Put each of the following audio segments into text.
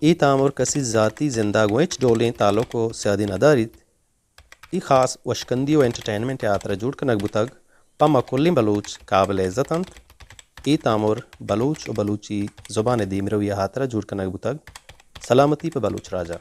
اے تامر کسی ذاتی زند ءَ گوں ہچ ڈولیں تعلق ءُ سیادی نہ داریت۔ اے خاص وشکندی ءُ انٹرٹینمنٹ ءِ ہاترا جوڑ کنگ بوتگ، پہ ما کلیں بلوچ قابل عزت انت۔ اے تامر بلوچ ءُ بلوچی زبان ءِ دیمروی ءِ ہاترا جوڑ کنگ بوتگ۔ سلامتی پہ بلوچ راج ءَ۔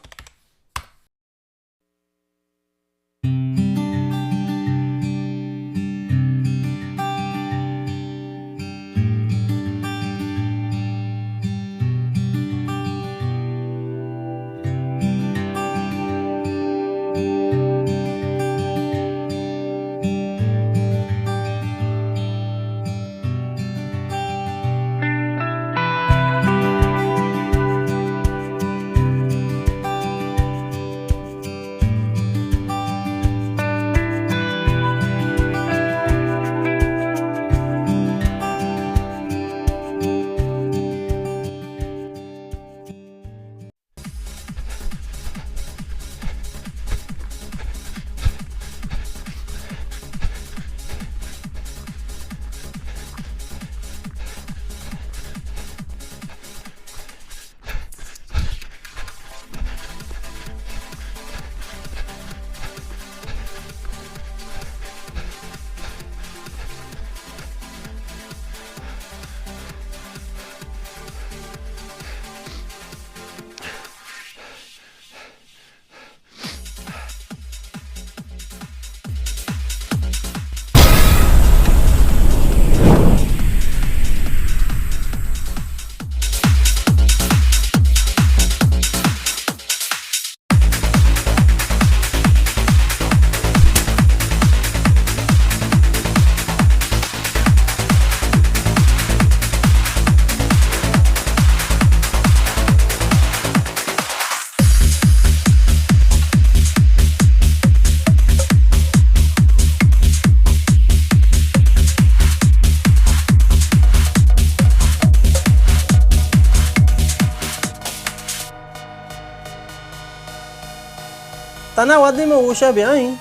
تنا وھدے من ہوشا بیائیں،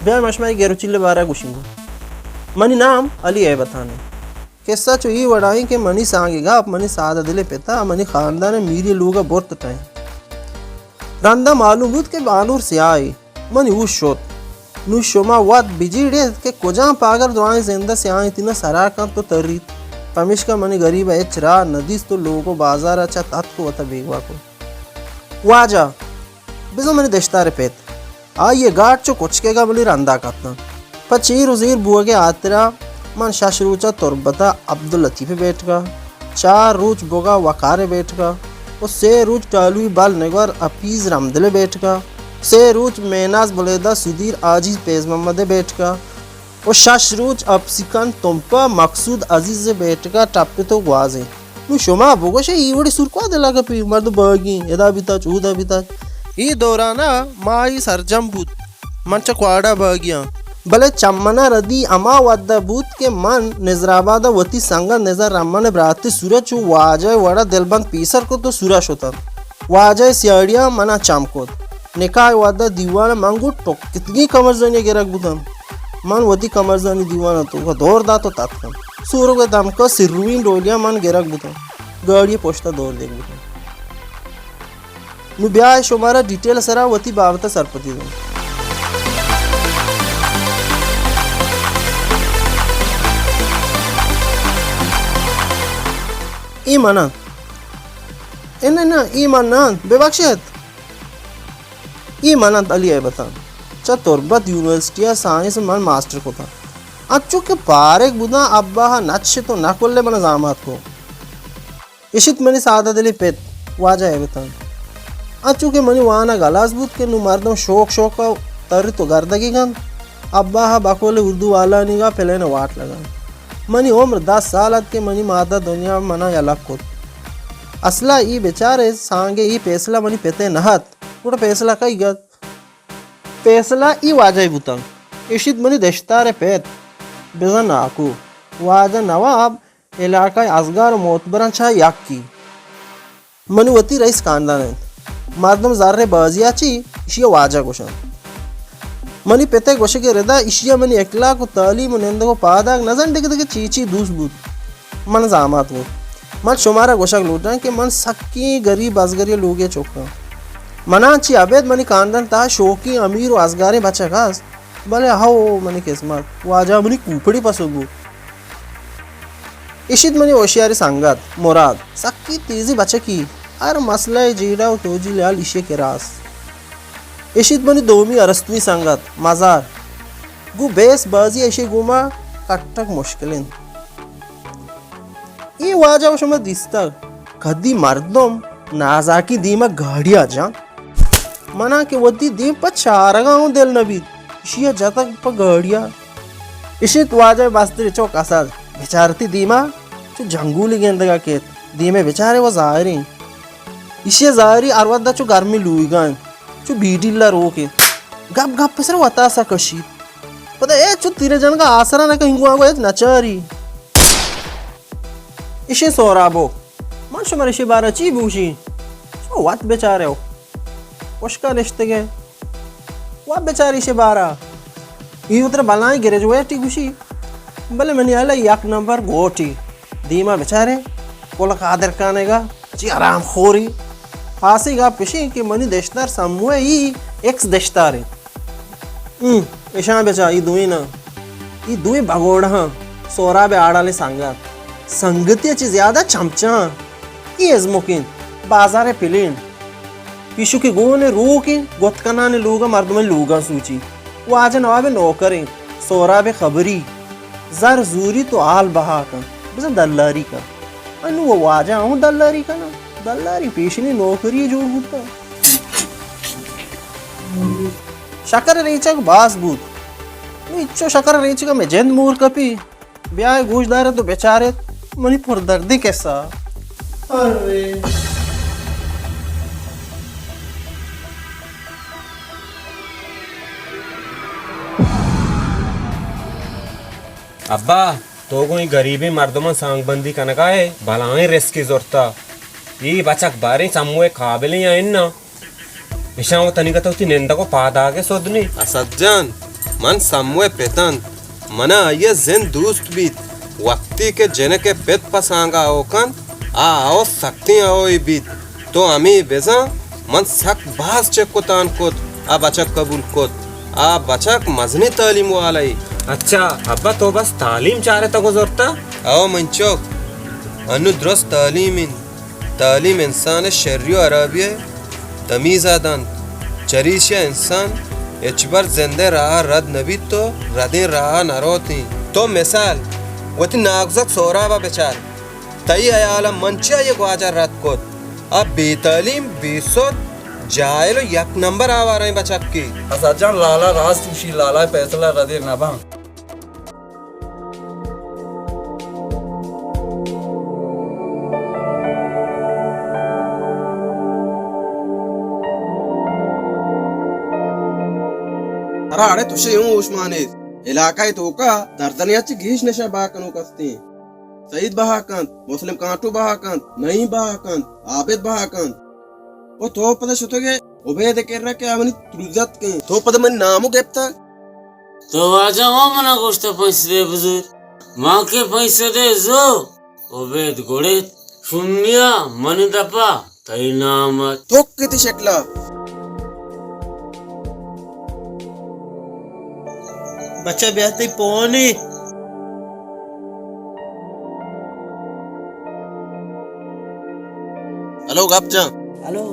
بیا من شمئے گیروچیل بارا گوشیں۔ منی نام علی ایبتان انت۔ قصہ چو اے وڑا انت کہ منی سانگ ءِ گپ منی سادہ دلیں پتا منی خاندان ءِ میری ءِ لوگ ءَ برت ٹائیں۔ رندا معلوم بوت کہ بانور سیاہ ءَ۔ منی ہوش شت۔ نوں شما وت بجیڑ ات کہ کجام پاگل درائیں زند ءَ سیاہیں تین ءَ سرا کنت ءُ تریت۔ پمیشکا منی گریب ءَ ہچ راہ نہ دیست ءُ لوگ ءُ بازار ءَ چہ تتک ءُ وت ءَ بیگواہ کت۔ واجہ! بزاں منی دشتار ءِ پت۔ آئی ءِ گاٹ چو کچکے گا بلے رندا کپتاں۔ پہ چیر ءُ زیر بوگ ءِ ہاترا من شش روچ ءَ تربت ءَ عبداللطیف ءِ بیٹگ ءَ، چار روچ بوگ ءَ وقار ءِ بیٹگ ءَ ءُ سے روچ ٹالوی بل نگور حفیظ رمدل ءِ بیٹگ ءَ، سے روچ میناز بلیدہ سدیر حاجی فیض محمد ءِ بیٹگ ءَ ءُ شش روچ اپسیکن تمپ ءَ مقصود عزیز ءِ بیٹگ ءَ ٹپت ءُ گوازینت۔ نوں شما بگوش ئے، اے وڑیں سورکوا دل ءَ کپی، مرد باگی، ادا بیتاچ، اودا بیتاچ۔ اے دوران ءَ ماہی سرجم بوت۔ من چہ کواڑا باگیاں۔ بلے چمنا ردی ہما وھد ءَ بوت کہ من نظرآباد ءَ وتی سنگت نظر رحمان ءِ براتے سورا چو واجہ ءِ وڑا دلبند پیسر کت ءُ سورا شتاں۔ واجہ ءِ سیاڑیاں منا چم کت۔ نکاح ءِ وھد ءَ دیوان ءَ من گوں ٹکتگیں کمرزانی ءَ گرگ بوتاں۔ من وتی کمرزانی دیوان ءِ توک ءَ دور دات ءُ تتکاں۔ سورگ ءِ دمک ءَ سرویں ڈولیاں من گرگ بوتاں۔ گاڑی ءِ پشت ءَ دور دیگ بوتاں۔ نوں بیا شمارا ڈیٹیل ءِ سرا وتی بابت ءَ سرپدی دوں۔ اے من انت۔ اے نہ، نہ، اے من نہ انت۔ ببخش ات۔ اے من انت علی ایبتان۔ چہ تربت یونیورسٹی ءَ سائنس ءَ من ماسٹر کتاں۔ انچو کہ پارگ بوداں، ابا ءَ نہ چشت ءُ نہ کلے من ءَ زامات کو۔ اشیت منی سادہ دلیں پت، واجہ ایبتان۔ انچو کہ منی وانگ ہلاس بوت کہ نوں مردم شوک شوک ءَ ترت ءُ گردگی کنت، ابا ءَ بقول اردو والانیگا پلین ءَ واٹ لگا۔ منی عمر دہ سال ات کہ منی مات ءَ دنیا ءَ منا یلہ کت۔ اصلا اے بچارے سانگ ءِ اے پیسلہ منی پت ءِ نہ ات، گڑا پیسلہ کئی ات؟ پیسلہ اے واجہ ءِ بوتگ۔ اشیت منی دشتار ءِ پت، بزاں ناکو، واجہ نواب علاقہ ءِ ازگار ءُ معتبراں چہ یکے۔ منی وتی رئیس خاندان انت۔ مردم زر ءِ بازی ءَ چی ایشی ءَ واجہ گوشنت۔ منی پت ءِ گوشگ ءِ ردا ایشی ءَ منی اخلاق ءُ تعلیم ءُ نندگ ءُ پاداگ نزان دگہ دگہ چی چی دوست بوت۔ من زامات بوت۔ من شمارا گوشگ لوٹاں کہ من سکیں گریب ازگری لوگے چکاں۔ منا چی ابید منی کاندان تہا شوقیں امیر و ازگاریں بچک است، بلے ہو منی قسمت، واجہ منی کوپڑی پسو بوت۔ اشیت منی ہوشیاری سنگت مراد، سکی تیزی بچکی، ہر مسئلہ جیڑہ و توجیل حل اشی کرا است۔ اشیت منی دومی ارسطوئی سنگت مزار، گوں بیس بازی اشی گوما کٹک مشکل انت۔ اے واجہ و شما دیستگ، کدی مردم نازاکی دیما گاڑیا جان؟ منا کہ وتی دیم پہ چارگا اوں دل نہ بیت، اشیا جتگ پہ گاڑیا۔ اشیت واجہ مستری چوک اسد، بچارتی دیما چو جنگولی گندگا کیت، دیمے بچارے و ظاہریں۔ اشی ظاہری ہر وھدا چو گرمی لوئیگا انت، چو بیڈیلا روک انت۔ گپ گپ سر وتاسا کشیت۔ پدا اے چو تیرے جنگا آسرا نہ کہیں گواں گو ہچ نچاری۔ اشی سورابو، من شمر اشی بارا چی بوشی؟ شما وت بچارے ہو۔ پشکا نشتگے۔ وت بچاری اشی بارا۔ ای وتر بلائیں گریجویٹی گوشی۔ بلے منی حالا یک نمبر گوٹی۔ دیما بچارے، کل قادر کانگا، چی حرام خوری۔ خاصی گپ اشی کہ منی دشتار سموئے ای ایکس دشتارے۔ ہم، اشاں بچا، ای دوئیں نا۔ ای دوئیں بگوڑہاں، سہراب آڑالیں سنگت۔ سنگتی چی زیادہ چمچاں۔ ای ازمکین، بازار پلین۔ پیشوکی گون روکیں، گت کنان لوگا مردمانی لوگاں سوچی۔ واجہ نواب نوکریں، سہراب خبری۔ زر زوری تو حال بہا کن، بزن دلاری کن۔ انو و واجہ ہوں دلاری کنا۔ دلاری پیشنی نوکری جوڑ بوتا۔ شکر ریچگ باز بوت۔ نو اچو شکر ریچگ میں جند مور کپی۔ بیائے گوش دارت و بچارت منی پردردی قصہ۔ ارے۔ ابا، تو گوں اے گریبیں مردماں سانگ بندی کنگا ئے، بلاہیں رسکے زرتا۔ اے بچک باریں سموئے قابلیں یا اناں؟ اشاں و تنیگت وتی نندگ و پاداگ ء سد نی۔ اسد جان، من سموئے پت انت، منا آئی ء زند دوست بیت۔ وقتی کہ جنک ء پت پہ سانگا ہو کنت، آ ہو سکیں ہوئے بیت۔ تو ہمے بزاں، من سک باز چک و تان کت، آ بچک قبول کت۔ آ بچک مزنیں تعلیم والے۔ اچھا ابا، تو بس تعلیم چارتگ و زرتہ؟ او من چک، انو درست تعلیم انت۔ تعلیم انسان ء شری و ہرابی ء تمیز ء دنت۔ چریشی ء انسان ہچبر زند ء راہ ء رد نہ بیت و ردیں راہ ء نہ روت انت۔ تو مثال وتی ناگزک سہراب ء بچار۔ تئی ہیال ء من چیا آئی ء گواجہ رد کت؟ آ بے تعلیم، بے سد، جاہل و یک نمبر آواریں بچکے۔ اسد جان، لالا راست گوشی، لالا ء فیصلہ ردے نہ باں۔ ترا اڑے تشے اوں ہوش مان ایت۔ علاقہ ء توکا دردنیا چہ گیش نشہ بہا کنوک استیں۔ سعید بہا کنت، مسلم کانٹو بہا کنت، نعیم بہا کنت، عابد بہا کنت۔ و تو پدا شتگے عبید ء کرا کہ آ منی تروزتکیں۔ تو پدا منی نامو گپتگ؟ تو واجہ وا منا گوشتہ پنچ سدے بزور۔ ما کہ پنچ سدے زو، عبید گڑیت۔ شمیا منی دپا تئی نام ات۔ تو کتی شکلا؟ بچہ بیا تئی پونی۔ ہلو گپ جان۔ ہلو۔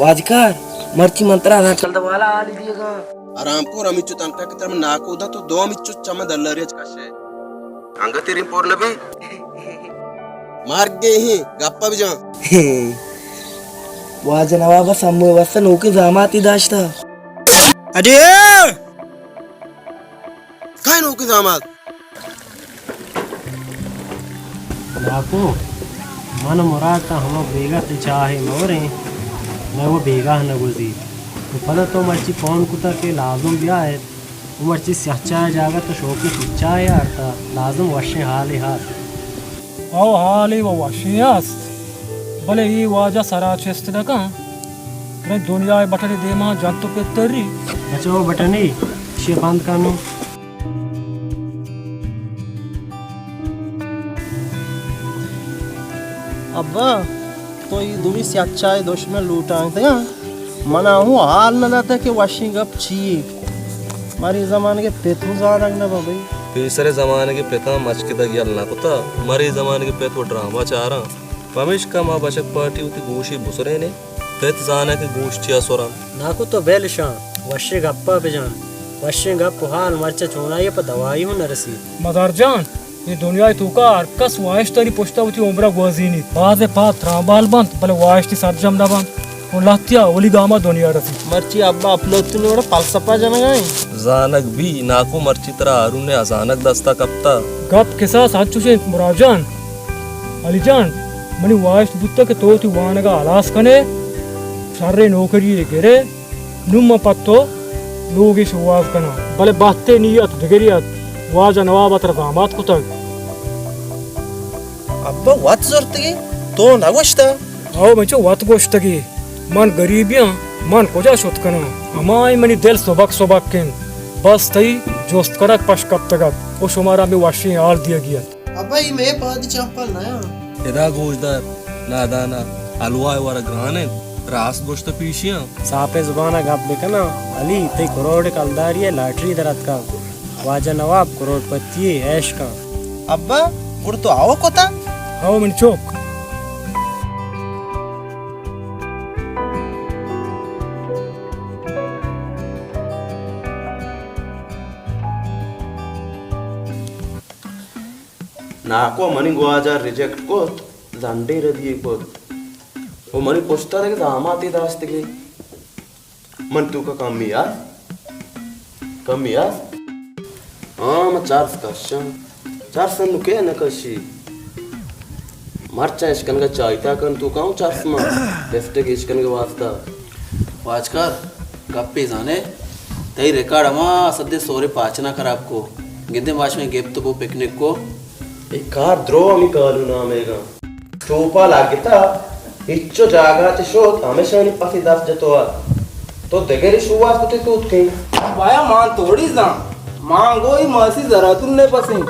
واجکار، مرچی من ترا ہزار چلدہ والا حالی دیگا۔ حرام کور، ہمیچو تنکا کہ ترا من ناکو دا تو دو ہمیچو چمن دلاری اچ کشے۔ انگت ریم پور نبی۔ مارگے ہی گپا بجان۔ واجہ نواب سموئے واسطہ نوکیں زاماتی داشتا۔ اڈے! کائے نوکیں زامات؟ ناکو، من مراد تا ہما بیگاہ تے چاہے موریں، مئے وہ بیگاہ نہ گوزی۔ تو پدا تو مرچی فون کتا کہ لازم بیا ہے۔ و مرچی سیاہ چاہ ء جاگہ تو شوقیں چاہ ء آرتا، لازم وشیں حالے ہست۔ او حالے و وشیں است، بلے اے واجہ سرا چست نہ کن۔ ترا دنیا ء بٹنے دیما جنت و پتری۔ بچو بٹنے، شی بند کنو۔ ابا، تو اے دومی سیاہ چاہ دشمن لوٹائینتگاں، منا ہوں حال نہ داتا کہ وشیں گپ چی یے۔ مری زمانگے پت ہوں زانگ نہ باں بھئی۔ پیسرے زمانگے پتاں مچکدگ یل نہ کتا، مری زمانگے پت و ڈرامہ چاراں۔ پمیشکا ما بچک پارٹی وتی گوشے بسرینیں، پت زاناں کہ گوش چیا سرنت۔ ناکو تو بل شاں، وشیں گپا بجن۔ وشیں گپ و حال مرچا چونائی پہ دوائی ہوں نہ رسیت۔ مزار جان، اے دنیائے توکا ہر کس واہشتانی پشتا وتی عمرا گوازینیت۔ بازے پاد ترامبال بنت، بلے واہشتی سرجم نہ بنت و لہتیا اولی گاما دنیا رسیت۔ مرچی ابا افلاطون وڑا فلسفہ جنگا انت۔ زانگ بی ناکو، مرچی ترا ہارون ء ہزانگ دستا کپتا۔ گپ کساس انچوش انت مراد جان۔ علی جان، منی واہشت بوتگ کہ تو وتی وانگا ہلاس کنے، شریں نوکری یے گرے، نوں من پہ تو لوگے شوہاز کناں۔ بلے بہتے نیت دگرے ات، واجہ نواب ء ترا زامات کتگ۔ ابا وت زرتگے؟ تو نہ گوشتہ؟ ہو، من چو وت گوشتگے، من گریبیاں، من کجا شت کناں؟ ہمائی منی دل سبک سبک انت، بس تئی جست کنگ پش کپتگ ات و شمارا ہمے وشیں حال دیگی ات۔ ابا، اے مئے پادی چمپل نہ انت۔ ادا گوشدار، نادانا، حلوا ء ورگ گران انت، راست گوشتہ پیشیاں۔ ساپیں زبان ء گپ بکناں، علی، تئی کروڑ ء کلداری ء لاٹری در اتکگ، واجہ نواب کروڑ پتی ء عیش کن۔ ابا، گڑ تو آؤ کتا؟ ہو منی چک۔ ناکو منی گواجا ریجیکٹ کت، زنڈیں ردی کت۔ و منی پشتا دگہ زاماتے داشتگی۔ من توکا کمی آس؟ کمی آس؟ ہاں، من چارس کشاں۔ چارس نو کے نہ کشی؟ مرچاں اشکنگا چاہیتا کن توکا ہوں چارس ما۔ لفٹ کے اشکنگے واسطہ۔ واجکار، گپے زانے، تئی ریکارڈ ہما سدے سورے پاچنا خراب کو۔ گندے ماش میں گپت بو پکنک کو۔ اے کار درو ہمی کالو نامے گا۔ چوپا لگتا، ہچو جاگا چہ شوت، ہمیشانی پسی دست جتو ات۔ تو دگری شواز کتے توت کیں۔ بایا مان توڑی زان، مان گوئی ماسی زراتون نے پسیں۔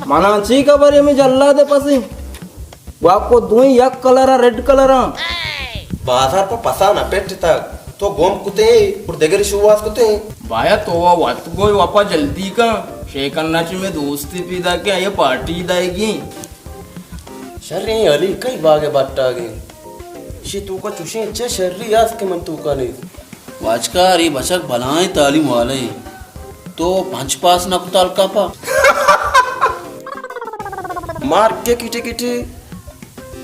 منا چی خبر ہمیں جلاد پسیں۔ واکو دوئیں یک کلر ء ریڈ کلر آں۔ بازار پہ پسا نہ پٹتگ، تو گم کتے اور دگری شواز کتے۔ بایا تو وا وت گوئی وپا جلدی کن، شیکن نہ چہ میں دوستی پیدا کہ آئی پارٹی دائیگی۔ شریں علی کئی باگ ء بٹاگیں۔ شی توکا چوشیں چہ شری است کہ من توکا نیست۔ واجکار، اے بچک بلائیں تعلیم والے ایں۔ تو پنچ پاس نہ کتا الکاپا؟ مار کے کٹے کٹے۔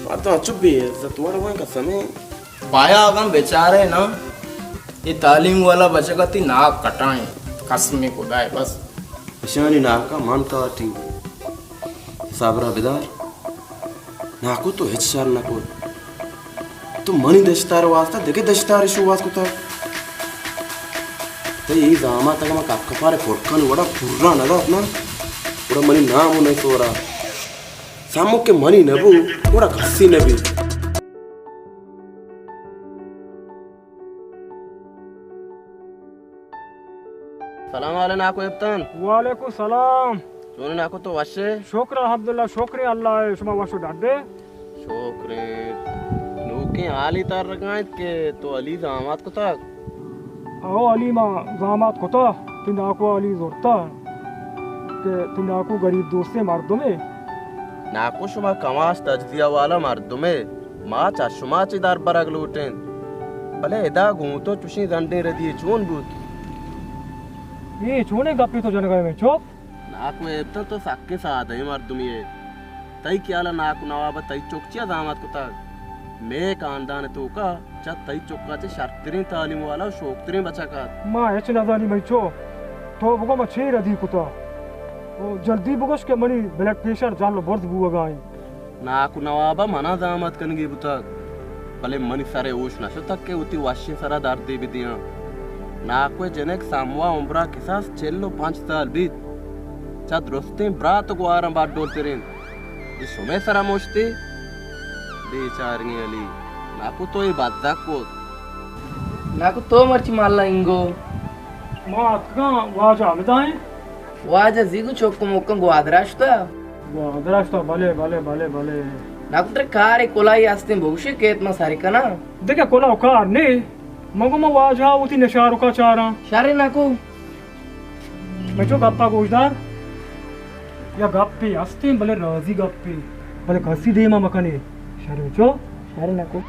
مار تو انچو بے عزت وڑ وائیں قسمیں۔ بایا اگاں بچارے نا، اے تعلیم والا بچک تی ناک کٹائیں۔ قسم خدا ہے بس۔ اشانی ناکا من کاٹی۔ صبرا بدار۔ ناکو تو ہچ شر نہ کت۔ تو منی دشتار واسطہ دگہ دشتار شوہاز کتگ۔ تئی اے زامات اگاں من کپ کپارے پھرکن وڑا پورا نہ دات نا، گڑا منی نام و نہ سورا۔ سمو کہ منی نہ بو، گڑا کسی نہ بی۔ سلام علیکم ناکو ابتن۔ وعلیکم سلام۔ چون ناکو تو وشے؟ شکر الحمدللہ، شکر اللہ ہے، شما وش و ڈڈے؟ شکر۔ نوکیں حالی تر رگائیں کہ تو علی زامات کتگ؟ او علی ما زامات کتا، تی ناکو علی زرتا کہ تی ناکو غریب دوستیں مردمے۔ ناکو شما کماش تجزیہ والا مردمے۔ ما چہ شما چی در برگ لوٹیں، بلے ادا گوں تو چوشیں زنڈیں ردی چون بوت؟ اے چونیں گپے تو جنگا ئے مئے چک؟ ناکو ابتن تو سکیں سادہیں مردمے ئے۔ تئی خیالا ناکو نوابا تئی چک چیا زامات کتگ؟ مئے خاندان توکا چہ تئی چکا چہ شرتریں تعلیم والا و شوکتریں بچک ات۔ ما ہچ نزانی مئے چک۔ تو بگو ما چے ردی کتا؟ او جلدی بگوش کہ منی بلڈ پریشر جہل و برز بوگا ایں۔ ناکو نوابا منا زامات کنگی بوتگ، بلے منی سرے ہوش نہ شتگ کہ وتی وشیں سرا دردے بدیاں۔ ناکوئے جنک سموا عمرا کساس چل و پنچ سال بیت، چہ درستیں برات و گواراں بڈول ترین۔ اے شمئے سرا مشتے؟ بیچارگیں علی، ناکو تو اے بزگ کت۔ ناکو تو مرچی مالا انگو؟ ما اتکاں واجہ ہمدا ایں۔ واجہ زیگو چوکو موکاں گوادرا شتا۔ گوادرا شتا، بلے، بلے، بلے، بلے۔ ناکو ترا کارے کلاہے ہستیں بگوشے کیت من سر کناں۔ دگہ کلاہ و کار نے، من گوں من واجہ وتی نشارکا چاراں۔ شریں ناکو۔ من چو گپا گوشدار، یا گپے ہستیں بلے رازی گپے، بلے کسی دیما مکنے۔ شریں چو؟ شریں ناکو۔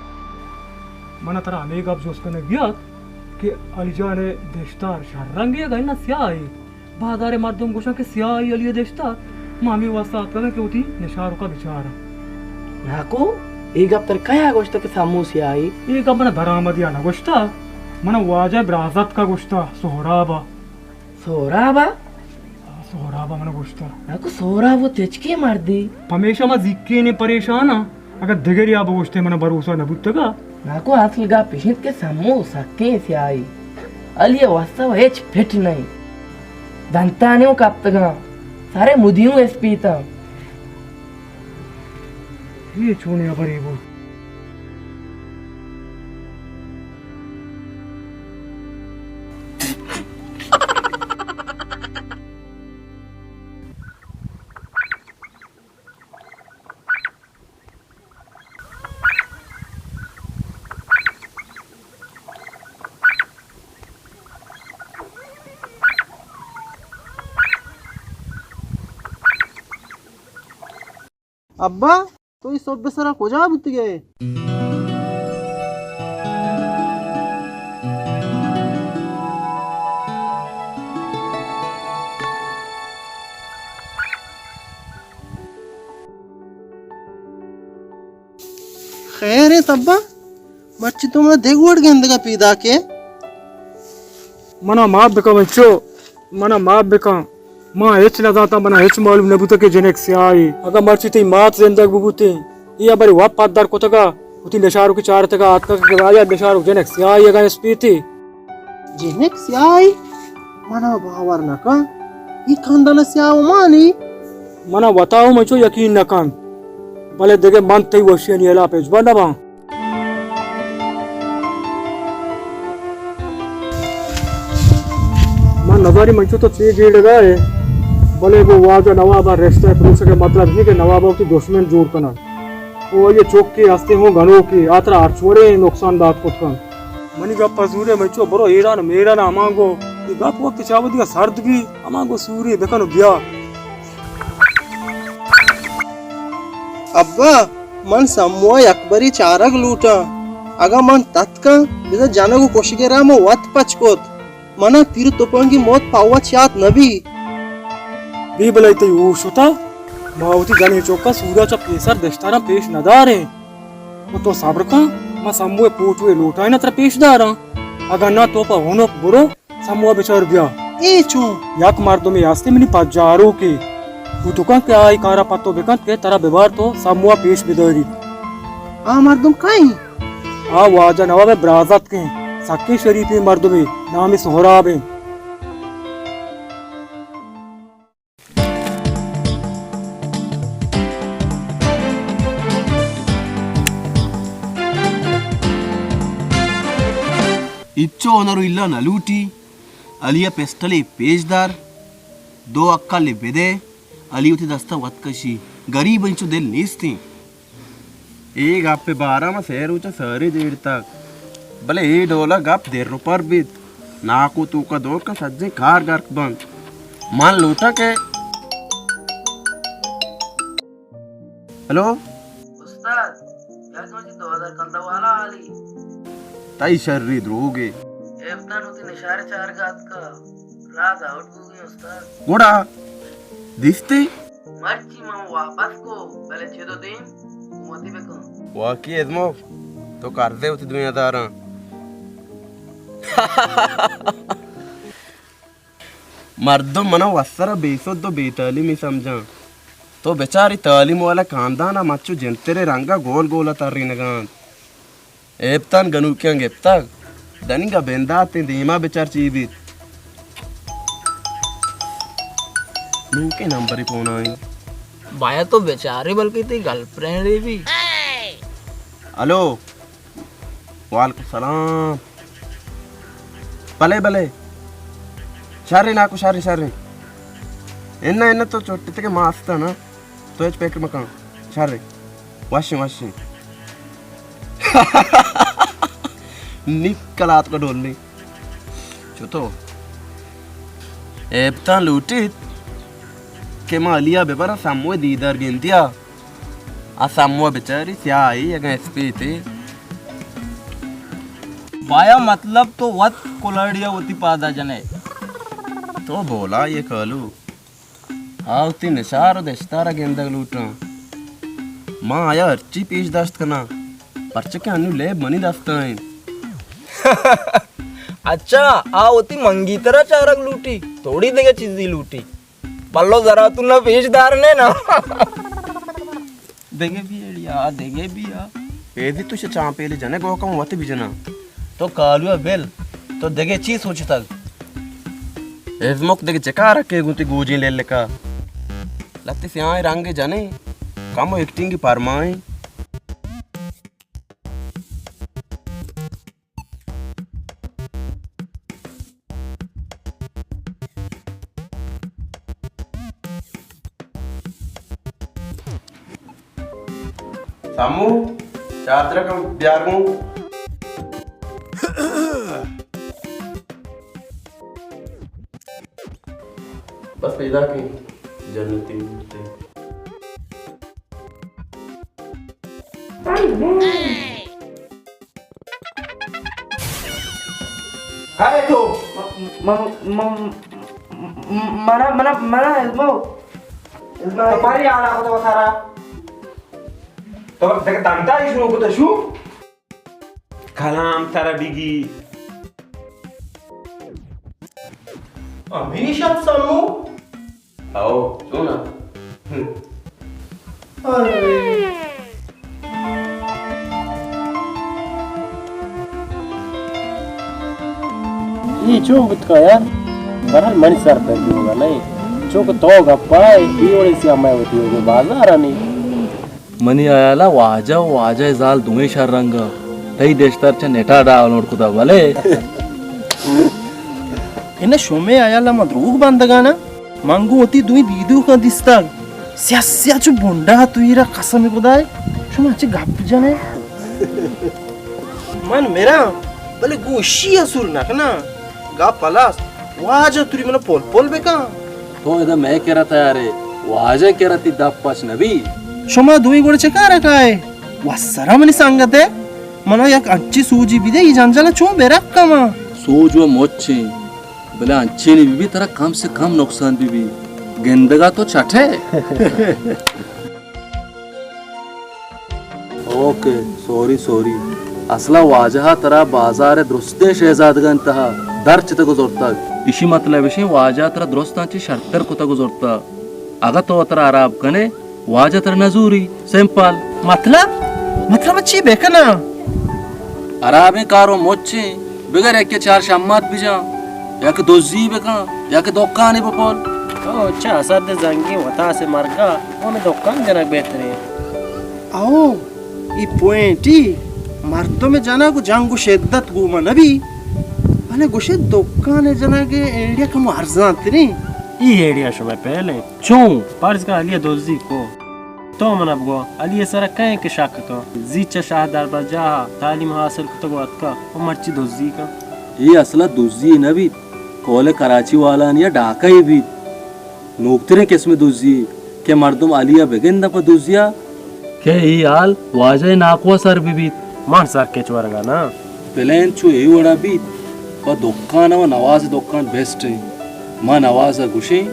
من ترا ہمے گپ جست کنگ بیات کہ علی جان دشتار شر رنگے اگاں نہ سیاہے۔ بازار ء مردم گوشاں کہ سیاہی علی ء دشتار، ما ہمے واسطہ آتکگیں کہ وتی نشارکا بچاراں۔ ناکو، اے گپ ترا کیا گوشتہ کہ سمو سیاہی؟ اے گپ منا درآمدیا نہ گوشتہ، منا واجہ برازتکا گوشتہ، سہرابا۔ سہرابا؟ آ، سہرابا منا گوشتہ۔ ناکو، سہراب و تچکیں مردے۔ پمیشا ما زیکین پریشاناں۔ اگاں دگرے ء بگوشتیں من ء بھروسہ نہ بوتگ ء۔ ناکو، اصل گپ اش انت کہ سمو سکیں سیاہے، علی ء واستا و ہچ پٹ نہ انت۔ دنتانے اوں کپتگاں، سارے مدیوں اسپیتاں۔ اے چونیں ہبرے بوت؟ ابا، تو اے سہب ء سرا کجا بوتگ ئے؟ خیر انت ابا، مرچی تو منا دگہ وڑ گندگا پیداک ئے۔ منا معاف بکن بچو، منا معاف بکن۔ ما ہچ نہ زانتاں، منا ہچ معلوم نہ بوتگ کہ جنک سیاہے۔ اگاں مرچی تئی مات زندگ ببوتیں، اے ہبرے وت پدر کتگا، وتی نشارکی چارتگا آتکگ کہ آیا نشارک جنک سیاہے اگاں اسپیتے۔ جنک سیاہے؟ منا باور نہ کن۔ اے کندن سیاہ و مانی؟ منا وتا ہم انچو یقین نہ کنت، بلے دگہ من تئی وشیانی ہلاپ ہچبر نہ باں۔ من نزانی من چو تو چے جیڑگا ئے، بلے گوں واجہ نواب ء رشتہ ء پروشگ ء مطلب اے کہ نواب ء وتی دشمن جوڑ کناں۔ او آئی ء چکے ہستے ہوں گنوکے، آ ترا ہرچ وڑیں نقصان دات کت کنت۔ منی گپ ء زورے من چو برو ایران میران ء ہمانگو، اے گپ وقت چاودی ء سرد بی، ہمانگو سوری بکن و بیا۔ ابا، من سمو ء یکبرے چارگ لوٹاں۔ اگاں من تتکاں، بزاں جنگ و کشگ ء را من وت پچ کت۔ منا پیر تپنگی موت پہ وت یات نہ بی۔ بی بلے تئی ہوش شتا، ما وتی جنیں چکاں سورا چہ پیسر دشتاراں پیش نہ داریں۔ و تو صبر کن، ما سمو ء پوٹو ء لوٹائیناں ترا پیش داراں۔ اگاں نہ تو پہ ہنک برو، سمو ء بچار بیا۔ اے چون؟ یک مردمے ہستی منی پجاروکے۔ بوت کنت کہ آ اے کارا پہ تو بکنت کہ ترا ببارت و سمو ء پیش بداریت۔ آ مردم کئے انت؟ آ واجہ نواب ء برازتک انت، سکیں شریفیں مردمے، نام سہراب انت۔ ہچو ہنر و الا نہ لوٹی، علی ء پسٹلے پیش دار، دو اکلے بدے، علی وتی دست ء وت کشی، گریب انچو دل نیستیں۔ اے گپ ء بارا ما سئے روچ ء ساری جیڑتگ، بلے اے ڈول ء گپ در و پر بیت، ناکو توک ء دور کن سجیں کار گرک بنت۔ من لوٹاں کہ ہلو؟ استاد، یا کہ مرچی دو ہزار کندہ والا حالی؟ تئی شری دروگے۔ ایفتان وتی نشارے چارگا اتکا، راز آؤٹ بوگی استاد۔ گڑا دیستی؟ مرچی من واپس کو، بلے چدو دیم گوں وتی بکن۔ واقعی ازمو، تو کرزے وتی دوئیں ہزاراں۔ مردم منا وسرا بے سد و بے تعلیمی سمجھاں۔ تو بچاری تعلیم والا خاندان ء مچو جنترے رنگ ء گول گول ء ترینگاں انت۔ ایپتان گنوکیاں گپتگ۔ دنیگا بنداتیں دیما بچار چی بیت۔ نوکیں نمبرے پون آئیں۔ بایا تو بچارے بلکہ تئی گرل فرینڈے بی۔ ہلو۔ وعلیکم سلام۔ بلے، بلے۔ شریں ناکو، شریں، شریں۔ اناں، اناں تو چٹتگے ما استاں نا۔ تو ہچ پکر مکن۔ شریں۔ وشیں، وشیں۔ نی کلات کو ڈول نی۔ چو تو ایبتاں لوٹیت کہ ما علی ءَ ببراں سمو ءِ دیدار گندی ءَ۔ آ سمو ءَ بچاری سیاہی اگاں اسپیتے۔ بایا مطلب تو وت کلاڑی ءَ وتی پادا جنے۔ تو بولا یہ کالو۔ آ وتی نشار و دشتار ءَ گندگ لوٹاں۔ ما آیا ہرچی پیش داشت کناں، پرچہ کہ انو لیب منی دستا انت۔ اچھا، آ وتی منگیترا چارگ لوٹی، توڑی دگہ چیزی لوٹی۔ بلو ذرا تو نہ پیش دار نے نا۔ دگہ بی ایڑیا، دگہ بیا۔ پیدی تو چہ چانپیلی جنے گوکم وت بجنا۔ تو کالو بل، تو دگہ چی سوچتگ؟ ازمک دگہ چہ کار کے گوں تی گوجیں لیلکا؟ لتی سیاہیں رنگ جنے، کم و ایکٹنگ پرمائیں۔ سامو، چادرک بیار گوں۔ بس پیدا کیں جنتی مورتے۔ کئے تو؟ م-، م-، م-، م-، منا، منا، منا علمو۔ علمو۔ تو پاری آلا کو تو سارا۔ تو دگہ دنتا ہی شروع کو تو شو۔ کلام ترا بگی۔ ہمیشہ سمو۔ او، چونا؟ ارے۔ اے چون بوت کا یار؟ برحال منی سر درد ہوگا نہیں۔ چونکہ تو گپا ہے، اے وڑے سے ہمیں ہوتی ہوگی بازار آنی۔ منی ہیالا واجہ و واجہ ءِ زال دوئیں شر رنگ ءَ۔ تئی دشتر چہ نیٹا ڈاؤنلوڈ کتا بلے۔ انہ شمے ہیالا من دروگ بندگانا؟ من گوں وتی دوئیں دیدوکاں دیستگ۔ سیاہ سیاہ چو بنڈا تو ایرا قسم خدائے۔ شما چہ گپ جنے؟ من مراں، بلے گوشی ءَ سور نہ کناں۔ گپ ہلاس، واجہ توری منا پول پول بکن۔ تو ادا مئے کرا تیارے، واجہ کرا تی دپ پچ نبی۔ شما دوئیں گوڑ چہ کارا کائے؟ وسرا منی سنگت ہے، منا یک انچی سوجی بدے، ای جنجال چون بے رکھ کما۔ سوج و مچیں، بلے انچینی بی بی ترا کم سے کم نقصان بی بی۔ گندگا تو چٹے۔ Okay, sorry, sorry. اصلا واجہ ءَ ترا بازار ءِ درستیں شہزادگانی تہا در چتگ و زرتگ۔ ایشی مطلب ایشیں واجہ ءَ ترا درستاں چہ شرتر کتگ و زرتگ۔ اگاں تو وترا ہراب کنے، واجہ ترا نہ زوری۔ سمپل۔ مطلب؟ مطلب چی بکناں؟ ہرابیں کار و مچیں۔ بگر یکے چار شمات بجاں، یا کہ دزی بکن، یا کہ دکانے بپل۔ او چہ اسد زنگیں وتاس مرگا ہمے دکان جنگ بہتریں۔ او، ای پوائنٹی مردم جنگ و جنگ و شدت گوما نبی، بلے گوشے دکان جنگ ایڈیا کمو ارزان تریں۔ ای ایڈیا شما پہلے چون؟ پرز کن علی دزی کو۔ تو منا بگو، علی ء سرا کئے کہ شک کن؟ زی چہ شاہ دربرجاہ ء تعلیم حاصل کتگ و اتکگ و مرچی دزی کن؟ اے اصل ء دزی نہ بیت، کول ء کراچی والانی ء ڈاکہ یے بیت۔ نوکتریں قسم ء دزی یے کہ مردم علی ء بگنداں پہ دزی ء۔ کہ اے حال واجہ ء ناکو ء سر بہ بیت۔ من سرکچ ورگ ء نہ آں۔ پلان چو اے وڑا بیت، پہ دکان ء و نواز ء دکان بیسٹ انت۔ ما نواز ء گوشیں،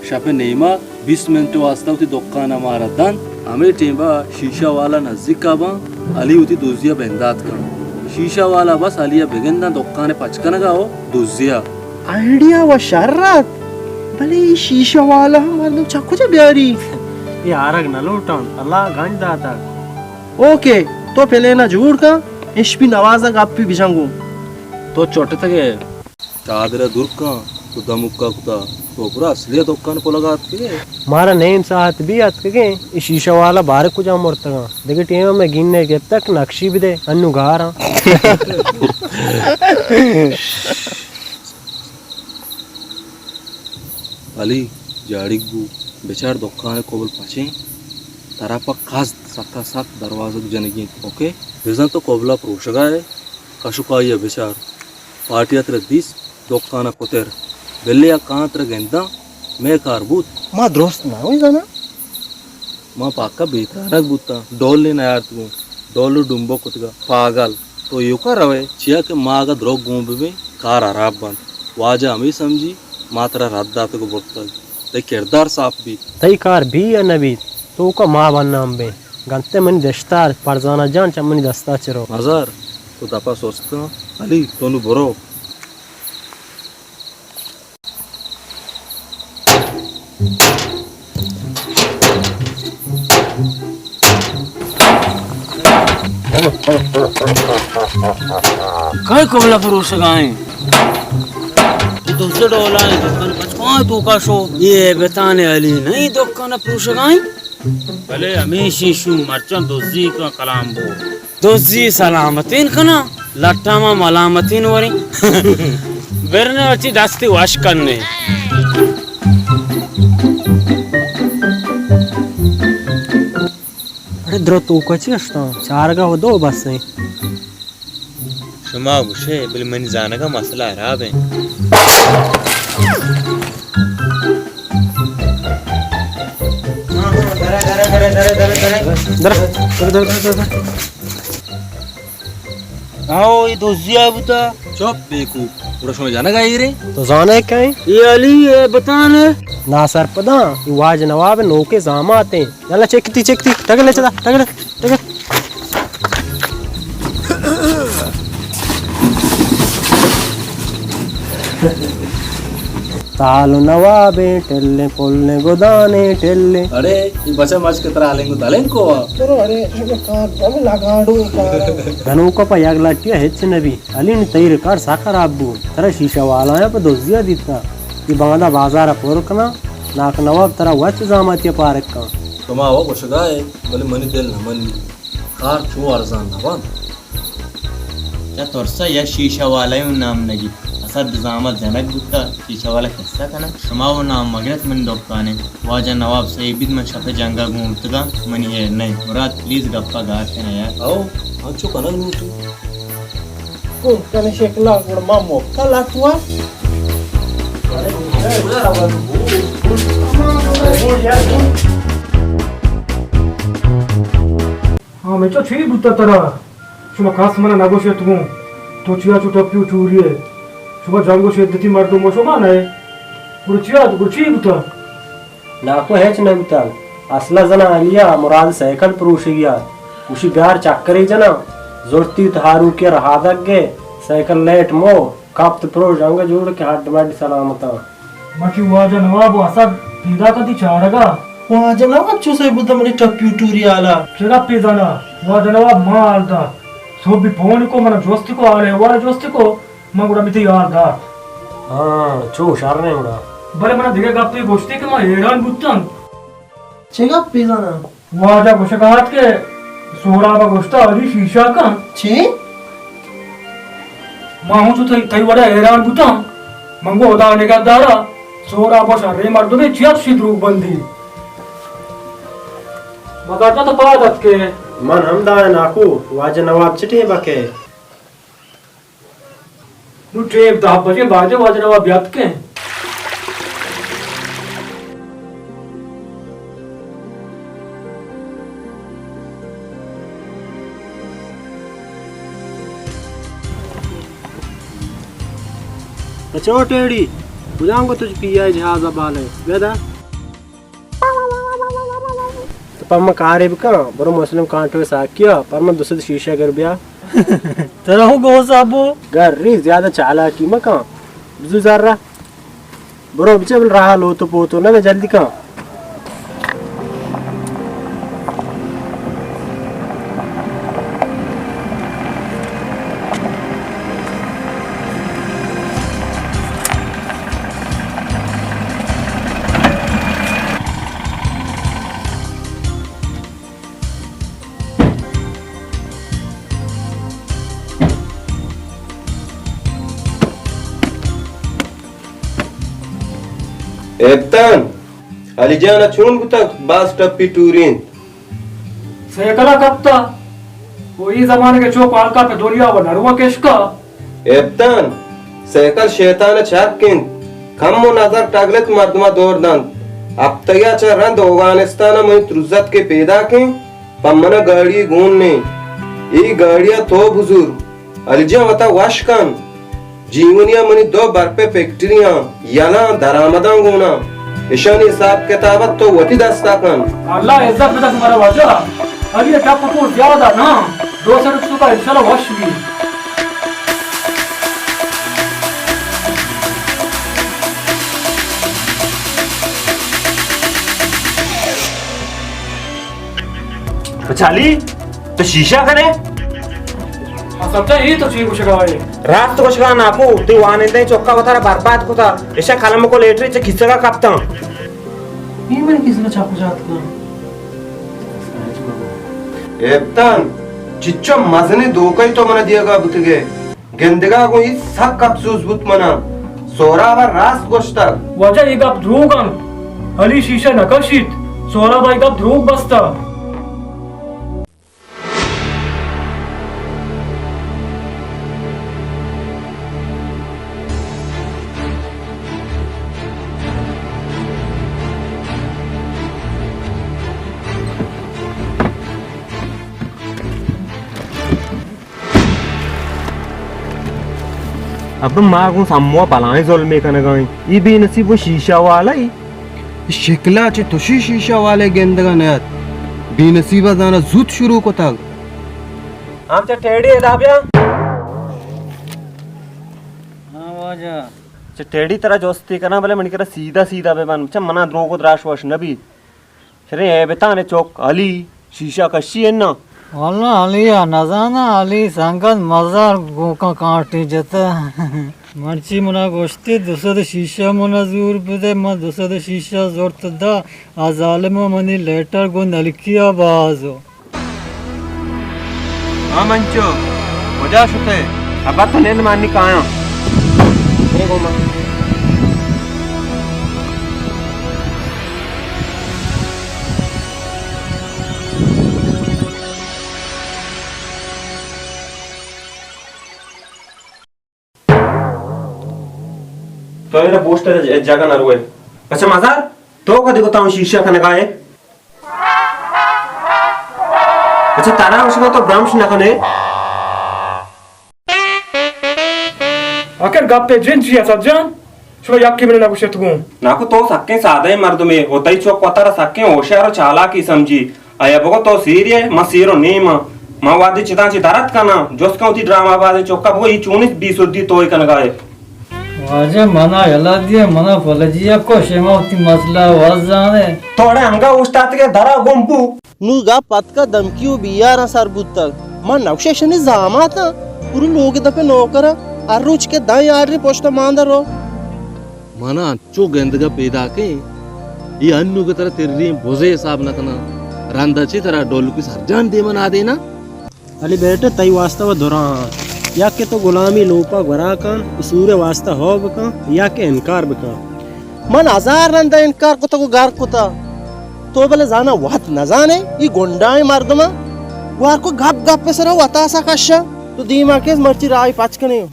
شپ ء نیما بیست منٹ ء واسطہ وتی دکان ء مارا دنت۔ ہمے ٹیم ء شیشہ والا نزیک ء باں، علی وتی دزی ء بندات کنت۔ شیشہ والا بس علی ء بگنداں دکان ء پچ کنگ ء و دزی ء۔ آئیڈیا و شر ات، بلے اے شیشہ والا مردم چہ کجا بیاری؟ اے آرگ نہ لوٹاں، اللہ گنج داتگ۔ اوکے، تو پلین ء جوڑ کن، اشپی نواز ء گپی بجن گوں۔ تو چٹتگ ئے۔ چادر ء دور کن، تو دمکا کتا، تو برا اصلی ء دکان پلگا اتکگ ئے۔ مارا نیم ساعت بی اتکگیں، اے شیشہ والا بارے کجا مرتگاں۔ دگہ ٹیم ء مئے گین ء گپتگ کہ نقشی بدے، انو گاراں۔ علی، جاڑیگ بو، بچار دکان ء کبل پچیں۔ ترا پہ قصد سک ءَ سک دروازگ جنگی انت، اوکے؟ بزاں تو کبل ءَ پروشگ ءَ ئے، کشوکائی ءَ بچار۔ پارٹی ءَ ترا دیست، دکان ءَ کتر۔ بلے آ کاں ترا گنداں، مئے کار بوت۔ ما درست نہ ایں زاناں۔ ما پاکا بے ترانگ بوتاں، ڈولے نیارتگوں، ڈول ءُ ڈمبو کتگا، پاگل۔ تو ایوکا روئے، چیا کہ ما اگاں دروگ گون ببیں، کار ہراب بنت۔ واجہ ہمے سمجھی، ما ترا رد داتگ ءُ برتگ۔ تئی کردار ساپ بیت۔ تئی کار بی یا نہ بیت، توکا ما بنام بیں۔ گنتے منی دشتار، فرزانہ جان چہ منی دستا چہ رو۔ مزار، تو دپا سست کن۔ علی، تو نوں برو۔ کئے کبل ءَ پروشگ ءَ ایں؟ اے دزے ڈولا ایں، دکان پچ پاں توکا شو۔ اے بتانے علی نہیں دکان ءَ پروشگ ءَ ایں؟ بلے ہمیشی شو مرچاں دزی کن کلام بو۔ دزی سلامتین کناں، لٹا ما ملامتین وریں۔ برنے وتی دستی وش کننے۔ اڑے درو توکا چی اشتاں؟ چارگا و دو بس ایں۔ شما گوشے، بلے منی زانگا مسئلہ حراب ایں۔ در، در، در، در، در۔ آؤ، اے دزیا بوتا۔ چپ بیکو، گڑا شما جنگ آئی رے؟ تو زانے کئے؟ اے علی، اے بتانے۔ ناسرپداں، اے واجہ نواب نوکے زامات ایں۔ یلا چکتی، چکتی، ٹگلے چدا، ٹگلے، ٹگلے۔ تال و نوابیں ٹلیں، پلیں گدانیں ٹلیں۔ اڑے، اے بچہ مچ کہ ترا الینگو دلینکو آ۔ برو اڑے، شما کار دم لگاڑو کار۔ گنوکا پہ یک لٹیا ہچ نبی۔ علی نی تئی ریکارڈ سک خراب بو۔ ترا شیشہ والا یا پہ دزیا دیتا۔ اے باندا بازار پر کنا۔ ناک نواب ترا وچ زاماتیا پارک کن۔ شما و گوشگا ئے، بلے منی دل نہ منی۔ کار چو ارزان نہ بنت۔ چہ ترسا یک شیشہ والے اوں نام نہ گیت۔ اسد زامت جنگ بوتا، شیشہ والا کسہ کناں۔ شما و نام مگرت من دکانے۔ واجہ نواب سہی بیت من شپ جنگا گون بوتگاں، منی ہیر نہ انت۔ مراد پلیز گپا گار کن یار۔ او، انچو کنگ لوٹی۔ کون کنے شکلا گڑ ما موکل اتوا۔ ہاں، مچو چی بوتا ترا؟ شما کس منا نگوشت گوں، تو چیا چو ٹپی و ٹوری ئے؟ شما جنگ و شدتی مردم و شما نئے۔ گڑا چیا، گڑا چی بوتا؟ ناکو ہچ نہ بوتا۔ اصلا زنا علیا مراد سائیکل پروشگیا۔ گوشی بیار چکرے جنا۔ زرتی تہاروکی رہادگ گئے۔ سائیکل لیٹ مو۔ کپت پروش انگہ جوڑ کہ ہڈ مڈ سلامتاں۔ مرچی واجہ نواب و اسد پیداک انت تئی چارگا۔ واجہ نواب چو سہی بوتہ منی ٹپی و ٹوری حالا۔ چہ گپے زانا؟ واجہ نواب ما حال دات۔ سہبی پون کو منا جست کو، حال احوال جست کو، من گڑا بی تئی حال دات۔ ہاں، چو شر نے گڑا۔ بلے منا دگہ گپے گوشتے کہ ما حیران بوتن۔ چے گپے زانا؟ واجہ گوشگا ات کہ سہراب ء گوشتا علی شیشہ کن۔ چی؟ ما ہوں چو تئی، تئی وڑا حیران بوتاں۔ من گو خدا نگہدارا، سہراب ء شریں مردمے، چیا تشی دروگ بندی؟ مزار جان تو پاد اتکے؟ من ہم داں ناکو، واجہ نواب چٹیں بکے۔ نوں ٹیم دہ بجے، بایدیں واجہ نواب بیاتکیں۔ بچو ٹیڑی، کجام کو تجھ پی آئی جہاز ء بالے؟ بیدا۔ تو پہ من کارے بکن، برو مسلم کانٹو ء ساکیا، پر من دو سد شیشہ گر بیا۔ ترا ہو گو صاحبو۔ گر ری زیادہ چالاکی مکن۔ بزو زرہ۔ برو بچے بل راہ لوتو پوتو نہ جلدی کن۔ ایپتان، علی جان ء چون بوتگ؟ باز ٹپی ٹورینت۔ سیکل ءَ کپتا۔ او اے زمانگ ءَ چو پالکا پہ دنیا و نروک اشکا۔ ایپتان، سیکل شیطان ءِ چک انت۔ کم و نظر ٹگلت مردم ءَ دور دنت۔ ہپتگے ءَ چہ رند اوگانستان ءَ منی ترزتکے پیداک انت، پہ من ءَ گاڑی گون نے۔ اے گاڑی ءَ تو بزور۔ علی جان، وتا وش کن۔ جیونی ءَ منی دو برپے فیکٹریاں یلاں درآمداں گوناں۔ اشانی حساب کتاب ءَ تو وتی دست ءَ کن۔ اللہ عزت بدنت مارا واجہ۔ علی ءِ ٹپ پور زیادہ نہ۔ دو سد توکا انشاءاللہ وش بی۔ اچھا علی، تو شیشہ کنے؟ اصل تو اے تو چی گوشگا ئے؟ راست گوشگا ناکو، تئی وانندہیں چکا وتارا برباد کتا۔ اشاں قلم کو لیٹری چہ کیسگا کپتاں۔ اے من کیسگا چاپ جات کن۔ ایپتان، چچو مزنیں دھوکہ تو منا دیگا بوتگے۔ گندگا گوں اے سک افسوس بوت منا۔ سہراب ءَ راست گوشتگ۔ واجہ، اے گپ دروگ انت۔ علی شیشہ نہ کشیت۔ سہراب ءَ اے گپ دروگ بستہ۔ ابا، ما گوں سمو ءَ بلاہیں ظلمے کنگا ایں۔ اے بے نصیب و شیشہ والا اے۔ شکلا چہ تشی شیشہ والے گندگا نیت۔ بے نصیبا زانا زوت شروع کتگ۔ ہم چہ ٹیڈی ادا بیا۔ ہاں واجہ۔ چہ ٹیڈی ترا جستی کناں، بلے منی کرا سیدھا سیدھا بہ بن۔ چہ منا دروگ و دراش وش نہ بیت۔ شریں ہیبتانے چک علی شیشہ کشی اناں۔ واللہ علی ءَ نزاناں، علی سنگت مزار گوکاں کانٹی جتہ۔ مرچی منا گوشتی دو سد شیشہ منا زور بدے، من دو سد شیشہ زرت دا، آ ظالم ءَ منی لیٹر گوں نلکی ءَ بازو۔ ہاں منچو، کجا شتے؟ ابا تو نند، من نی کایاں۔ برے گوما۔ تو ایرا بوشت جگہ نہ روئے۔ اچھا مزار، تو کدی گوتا ہوں شیشہ کنگا ئے؟ اچھا، ترا گوشگا تو برمش نہ کنے؟ آخر گپے جند چی اسد جان؟ شما یکی من نہ گوشت گوں۔ ناکو تو سکیں سادہ مردمے، و تئی چک وتارا سکیں ہوشیار و چالاکی سمجھی۔ آیا بگو تو سیری ئے، من سیر و نیم آں۔ من وہدے چداں چہ درت کناں، جست کن وتی ڈرامہ بازیں چکا، بگو اے چونیں بے سدی توئے کنگا ئے۔ واجہ منا یلہ دیئے، منا فلجی ءَ کش، ما وتی مسئلہ وت زانے۔ تو اڑے انگا اوشتاتگے درا گم بو۔ نوں گپ اتکا دمکی و بیاراں سر بوتگ۔ من نوشہ اشانی زاماتاں۔ پوری لوگ دپے نوکراں۔ ہر روچ کہ دائیں آرڈر پشت ماندا رو۔ منا انچو گندگا پیداکیں۔ اے انوگے ترا تریں بزے حساب نہ کناں۔ رندا چی ترا ڈولکی سرجان دیما نادیناں۔ علی بیٹے، تئی واسطہ و دراہ آں۔ یا کہ تو غلامی لوپا گورا کن، قصور واسطہ ہو بکن، یا کہ انکار بکن۔ من ہزار رندا انکار کتگ و گار کتا۔ تو بلے زانا وت نزانے، ای گنڈائیں مردما گوار کو گپ گپ سرا وتاسا کشا۔ تو دیما کیس مرچی راہی پچ کنے۔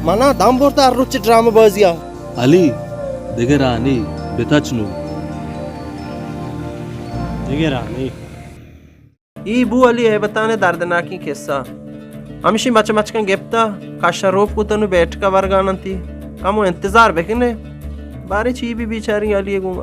منا دم برتا ہر روچ ڈرامہ بازیا۔ علی، دگہ راہ نی، بتچ نوں۔ دگہ راہ نی۔ ای بو علی ہیبتان ءِ دردناکیں کسہ۔ ہمشی مچ مچکاں گپتا، کشا روپ کتا، نوں بیٹھکا ورگان انتی۔ کمو انتظار بکنے، باریں چی بی بیچاریں علی گوما۔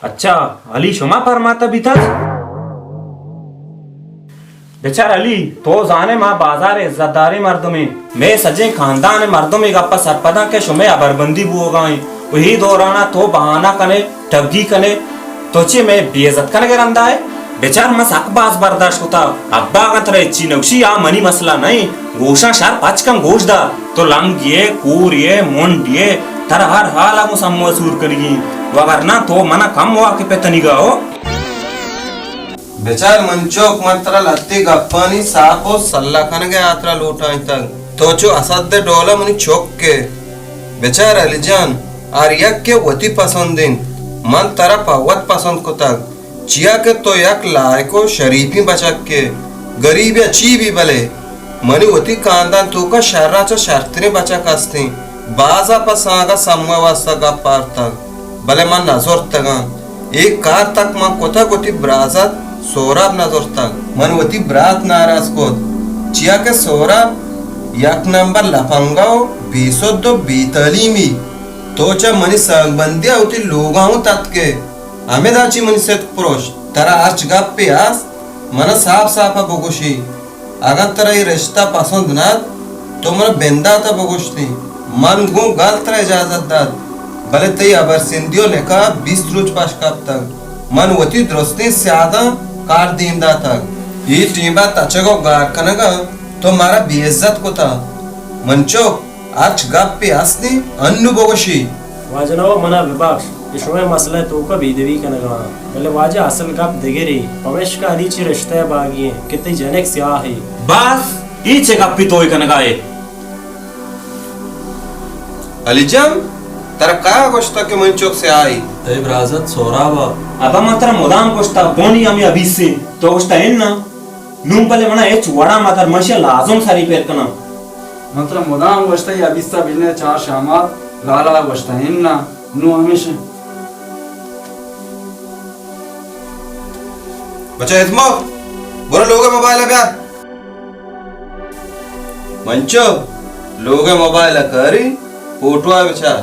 اچھا، علی شما پرماتا بیتگ؟ بچار علی، تو زانے ما بازار عزت داریں مردمیں، مئے سجیں خاندان مردم اے گپا سرپداں کہ شمئے ہبربندی بوگا ایں و اے دورانا تو بہانہ کنے، ٹگی کنے، تو چے مئے بے عزت کنگے رندا ئے؟ بچار، من سک باز برداشت کتا۔ ابا اگاں ترا ہچی نگوشی، آ منی مسئلہ نئیں۔ گوشاں شر پچ کن، گوش دار۔ تو لنگی ئے، کوری ئے، منڈی ئے، ترا ہر حال ءَ گوں سمو ءَ سور کنگی۔ وگرنہ تو منا کم واقف ئے تنیگا ہو۔ بچار منی چک، من ترا لہتے گپانی ساپ ءُ سلہ کنگ ءِ ہاترا لوٹائینتگ۔ تو چو اسد ءِ ڈول ءَ منی چک ئے۔ بچار علی جان، ہر یکے وتی پسند انت۔ من ترا پہ وت پسند کتگ، چیا کہ تو یک لائق ءُ شریفیں بچک ئے۔ گریب یا چی بی، بلے منی وتی کاندان توکا شراں چہ شرتریں بچک ہستیں۔ بازا پہ سانگا سمو ءِ واستا گپ آرتگ، بلے من نہ زرتگاں۔ اے کار تک من کتگ، وتی برازات سہراب نہ زرتگ۔ من وتی برات ناراض کت، چیا کہ سہراب یک نمبر لپنگا ءُ بے سد ءُ بے تعلیمی۔ تو چہ منی سانگبندیا وتی لوگا ہوں تتکئے۔ ہمدا چی منی ستک پروشت۔ ترا ہرچ گپے ہست، منا ساپ ساپا بگوشی۔ اگاں ترا اے رشتہ پسند نہ ات، تو منا بندات ءَ بگوشتیں۔ من گوں گل ترا اجازت دات، بلے تئی ہبرسندی ءُ نکاح بیست روچ پش کپتگ۔ من وتی درستیں سیاداں کار دیم داتگ۔ اے ٹیمبا تچگ ءُ گار کنگا تو مارا بے عزت کتا۔ من چک، ہرچ گپے ہستیں، انو بگوشی۔ واجہ نواب، منا ببخش کہ شمئے مسئلہ ءِ توکا بے ادبی کنگا آں، بلے واجہ، اصل گپ دگرے، پمیشکا ادی چہ رشتہ ءَ باگی ایں کہ تئی جنک سیاہے۔ بس، اے چہ گپے تو اے کنگا ئے؟ علی جان، ترا کئے گوشتگ کہ منی چک سیاہے؟ تئی برازت سہراب ءَ۔ ابا، من ترا مدام گوشتگ، بونی ہمے حبیثیں، تو گوشتگ اناں۔ نوں بلے منا ہچ وڑا مدار، من اشیا لازم سری پر کناں۔ من ترا مدام گوشتہ، اے حبیثا بجنئے چار شامات، لالا گوشتہ، اناں، نوں ہمیش انت۔ بچا ازمو، برو لوگ موبائل بیار۔ منچو، لوگ موبائل کاری، فوٹو بچار۔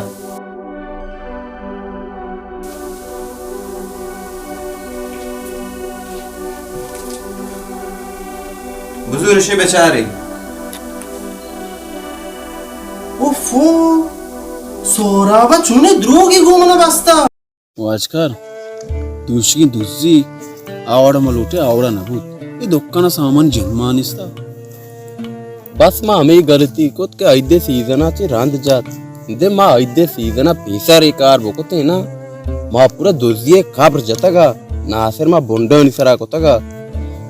بزور اشی بچاری۔ اوفو، سہرابا چونیں دروگے گوں منا بستا۔ واجکار، دوشیگیں دزی، آ وڑا ما لوٹے، آ وڑا نہ بوت۔ اے دکان ء سامان جند مان نیستا۔ بس ما ہمے گلتی کت کہ عید ء سیزن ء چہ رند جت۔ دے ما عید ء سیزن ء پیسر اے کار بکتیں نا، ما پورا دزی ء قبر جتگ ء ناصر ما بنڈانی سرا کتگ ء۔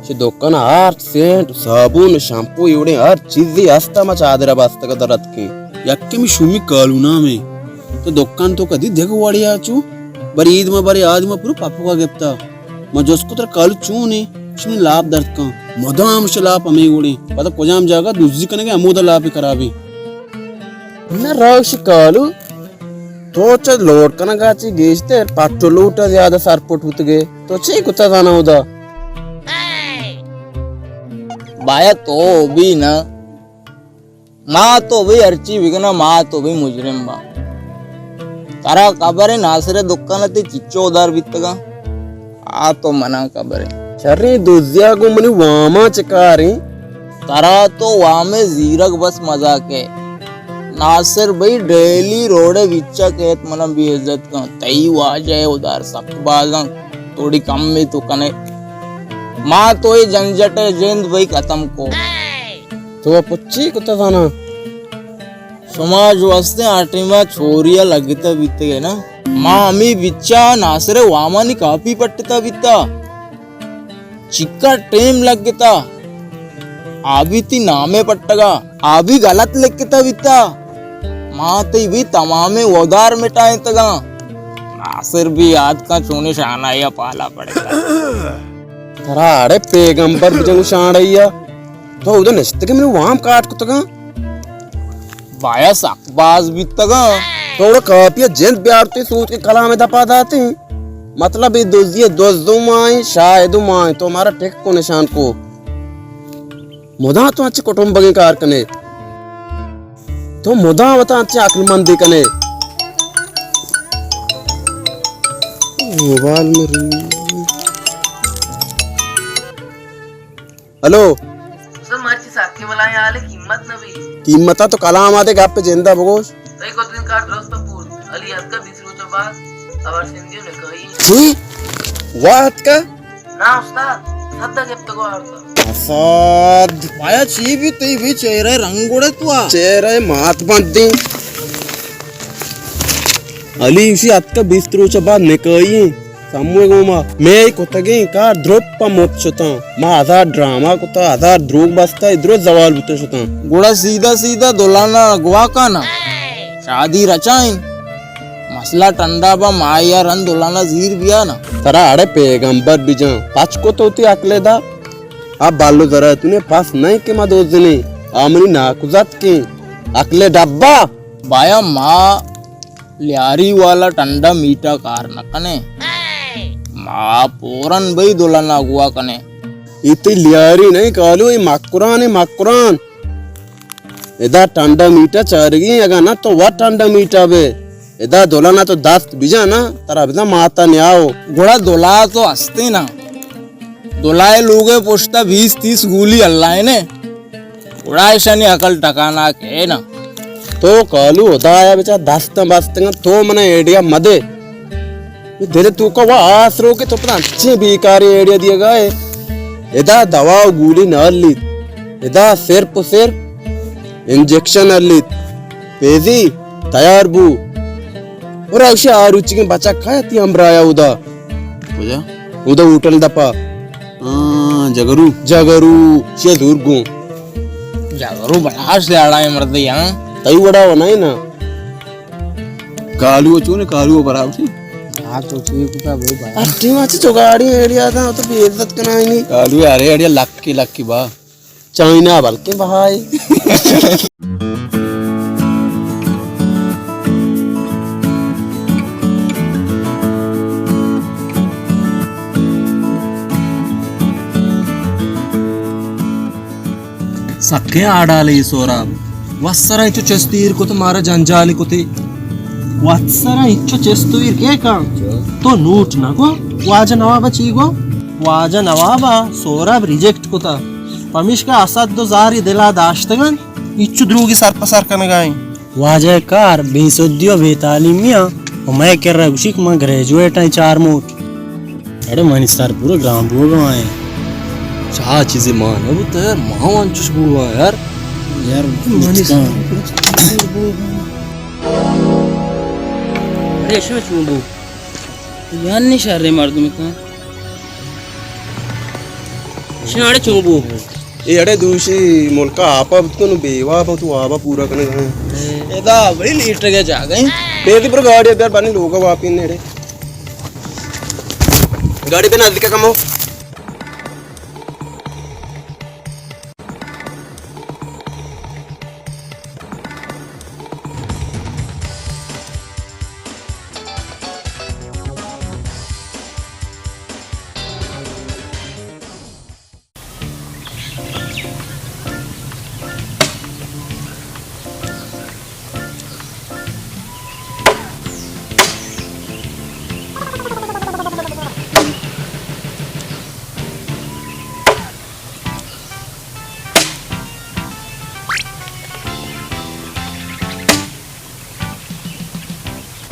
چہ دکان ء ہر سینٹ، صابون، شمپو، اے وڑیں ہر چیزے ہست ء ما چادر ء بستگ ء در اتکیں۔ یکے می شومی کالو نام ء۔ تو دکان تو کدی دگہ وڑے ء چو؟ برے عید ما برے آدی ما پورا پپک ء گپتا۔ ما جست کت ترا کالو چون ایں؟ شمے لاپ درد کن۔ مدام شے لاپ ہمے وڑیں۔ پدا کجام جاگہ دزی کنگے ہمودا لاپے خرابیں۔ نہ راوشی کالو، تو چہ لوٹ کنگا چی گیشتر پٹ و لوٹ ء زیادہ سرپٹ بوتگے۔ تو چی کتا زانا اودا؟ بایا تو بھی نہ ما تو بھی ہرچی بکناں، ما تو بھی مجرم باں۔ ترا خبر ایں ناصر ء دکان ء تئی چچو ادار بیتگاں؟ آ تو منا خبر ایں۔ شریں دزیا گوں منی واما چہ کاریں؟ ترا تو وامے زیرگ بس مزاک ء۔ ناصر بھائی ڈیلی روڈ ء وچا کیت منا بے عزت کن۔ تئی واجہ ء ادار سک بازاں، توڑی کم میں تو کنے۔ ما تو اے جنجٹ ء جند بھائی ختم کو۔ تو پچی کتا زانا؟ شما جو ہستیں آ ٹیما چوریا لگتا بیتگے نا۔ ما ہمیں بچا ناصر وامانی کاپی پٹتا بیتا۔ چکا ٹیم لگتا۔ آبی تی نامے پٹگا۔ آبی غلط لکھتا بیتا۔ ما تی بھی تمامیں ودار مٹائیں تگا۔ ناصر بھی یاد کا چونے شانایا پالا پڑتا۔ ترا اڑے پیغمبر بجنگ شانڑیا۔ تو اودا نشتگے منی وام کاٹ کتگاں۔ بایا سک باز بیتگاں۔ تو اوڑا کاپی ء جند بیارتے سوچ کے کلام ء دپا داتے۔ مطلب اے دزی ء دزو مائیں، شاہدو مائیں، تو مارا ٹک کو نشان کو۔ مدام تو انچے کٹمبگیں کار کنے۔ تو مدام وتا انچے عقل مندی کنے۔ موبائل میں رنگ۔ ہلو۔ سر، مرچی ساکے ملائیں حالے قیمت نہ بی۔ قیمتا تو کلام آتے گپ جندا بگوش۔ تئی کتگیں کار درست پور۔ علی اتکا بیس روچ بعد، ابر سندھی نکاحی۔ چی؟ واہ اتکا؟ نا استاد، سد گپتگو آرتا۔ اسد۔ وایا چی بی تئی بی چہرہ رنگ گڑے تو آ؟ چہرہ مات بندیں۔ علی اشی اتکا بیست روچ بعد نکاحی ایں۔ سموئے گوما۔ مئے کتگیں کار درپ پہ مپت شتاں۔ ما ہزار ڈرامہ کتا، ہزار دروگ بستا، اے درست زوال بوتا شتاں۔ گڑا سیدھا سیدھا دلانا گوا کانا۔ شادی رچائیں۔ مسئلہ ٹنڈا با، مایا رند دلانا زیر بیا نا۔ ترا اڑے پیغمبر بجاں۔ پچ کو تو تی عقلے دا۔ آ بالو ذرا تو نے پاس نہیں کہ ما دوزنے۔ آ منی ناکوزات کے۔ عقلے ڈبا۔ بایا ما لیاری والا ٹنڈا میٹا کار نہ کنے۔ ما پورن بھئی دلہن اگوا کنے۔ اے تئی لیاری نہیں کالو، اے مکران اے، مکران۔ ادا ٹنڈا میٹا چارگی، اگاں نہ تو وا ٹنڈا میٹا بے۔ ادا دلہنا تو دست بجا نا، ترا بزاں ماتا نیاؤ۔ گڑا دلہا تو ہستے نا۔ دلائے لوگے پشتا بیس تیس گولی اللہ نے۔ گڑا ایشانی عقل ٹکانا کئے نا۔ تو کالو ہدایا بچا دستاں بستگاں، تو منا ایڈیا مدے۔ دل تو کا وا آسرو کہ تو پتا انچیں بیکاریں ایڈیا دیگا ہے۔ ادا دوا و گولی نہ لیت۔ ادا صرف و صرف انجیکشن لیت۔ پیزی تیار بو۔ اور ایشی آروچی کے بچا کھایا تی ہمرایا ادا۔ کجا؟ ادا ہوٹل دپا۔ ہاں، جگرو۔ جگرو، چیا زور گوں۔ جگرو بلاش دیاڑا ہے مردے، ہاں۔ تئی وڑا و نہیں نا۔ کالو چون، کالو برابر تھی۔ ہاں، تو چی کتا بھائی بھائی۔ اٹی ما چی چگاڑی ایڈیا تھا، تو بے عزت کنا ہی نہیں۔ کالو یار، ایڈیا لکی لکی با۔ چائنا بلکہ بہائے۔ سکیں آڈالے سوراب۔ وسرا انچو چست ایر کت، مارا جنجال کتے۔ وسرا انچو چست ایر کے کن؟ تو نوٹ نہ گو؟ واجہ نواب چی گو؟ واجہ نواب سوراب ریجیکٹ کتا۔ پمیشکا اسد دو زاری دلا داشتگن، ایچو دروگی سر پہ سر کنگائیں۔ واجہ کار بے سدی و بے تعلیمی آں و مئے کرا گوشی کہ من گریجویٹ آں چار موٹ۔ اڑے منی سر پورا گران بوگا آئیں۔ چا چیزے ما نہ بوتا یار، ما ہم انچوش بوگا یار۔ یار منی سر پورا گران بوگا۔ اڑے شما چون بو؟ یار نی شر مردم تاں۔ شما اڑے چون بو؟ اے اڑے دوشی ملکا آپا بتکن، بے واب تو آبا پورا کنے گئے۔ ادا بھئی لیٹر کے جا گئے۔ پیدی پر گاڑی اگر بانی لوگا واپی نیڑے۔ گاڑی پہ نزدیک کمو۔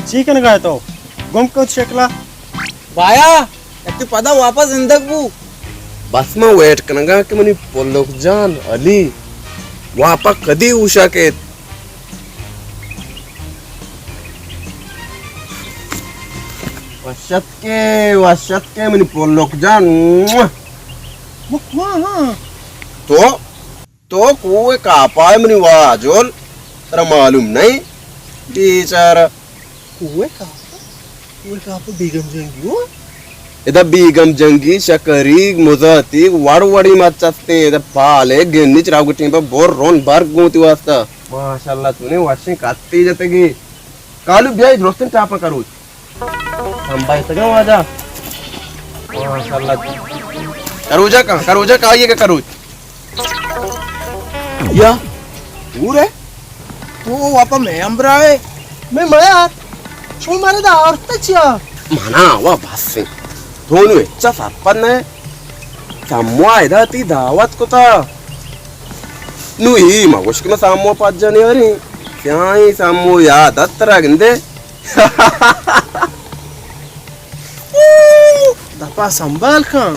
چی کنگا ئے تو؟ گم کت شکلا؟ بایا، اتی پدا واپس زندگ بو۔ بس من ویٹ کنگا کہ منی پلک جان علی واپس کدی ہوشا کیت۔ وشت کے، وشت کے منی پلک جان۔ تو تو کوہ کاپا ئے منی واجل، ترا معلوم نہیں؟ بیچارہ۔ کوہ کاپا؟ کوہ کاپا بیگم جنگی ہو؟ ادا بیگم جنگی، شکریگ، مزاتیگ، وڑ وڑی مچ استیں۔ ادا پالے گنی چراو گٹیں پہ بور رون برگ گوں تی واسطہ۔ ماشاءاللہ، تو نے وشیں کتی جتگی۔ کالو بیا درستیں ٹاپا کروچ۔ سمبا اتگا واجہ۔ ماشاءاللہ۔ کروجا کہاں؟ کروجا کہاں؟ آئیے کہ کروج؟ یا۔ پورے؟ تو واپا میں امبرا ہے۔ میں میار۔ شما مارا دا آورتا چیا؟ منا وا بس ہے۔ تو نو اچھا سرپد نہ۔ سموا ادا تی دعوت کتا۔ نو ہی ما گوشک نہ سموا پجا نیاری۔ سیاہیں سمو یاد ات ترا گندے۔ دپا سنبھال کن۔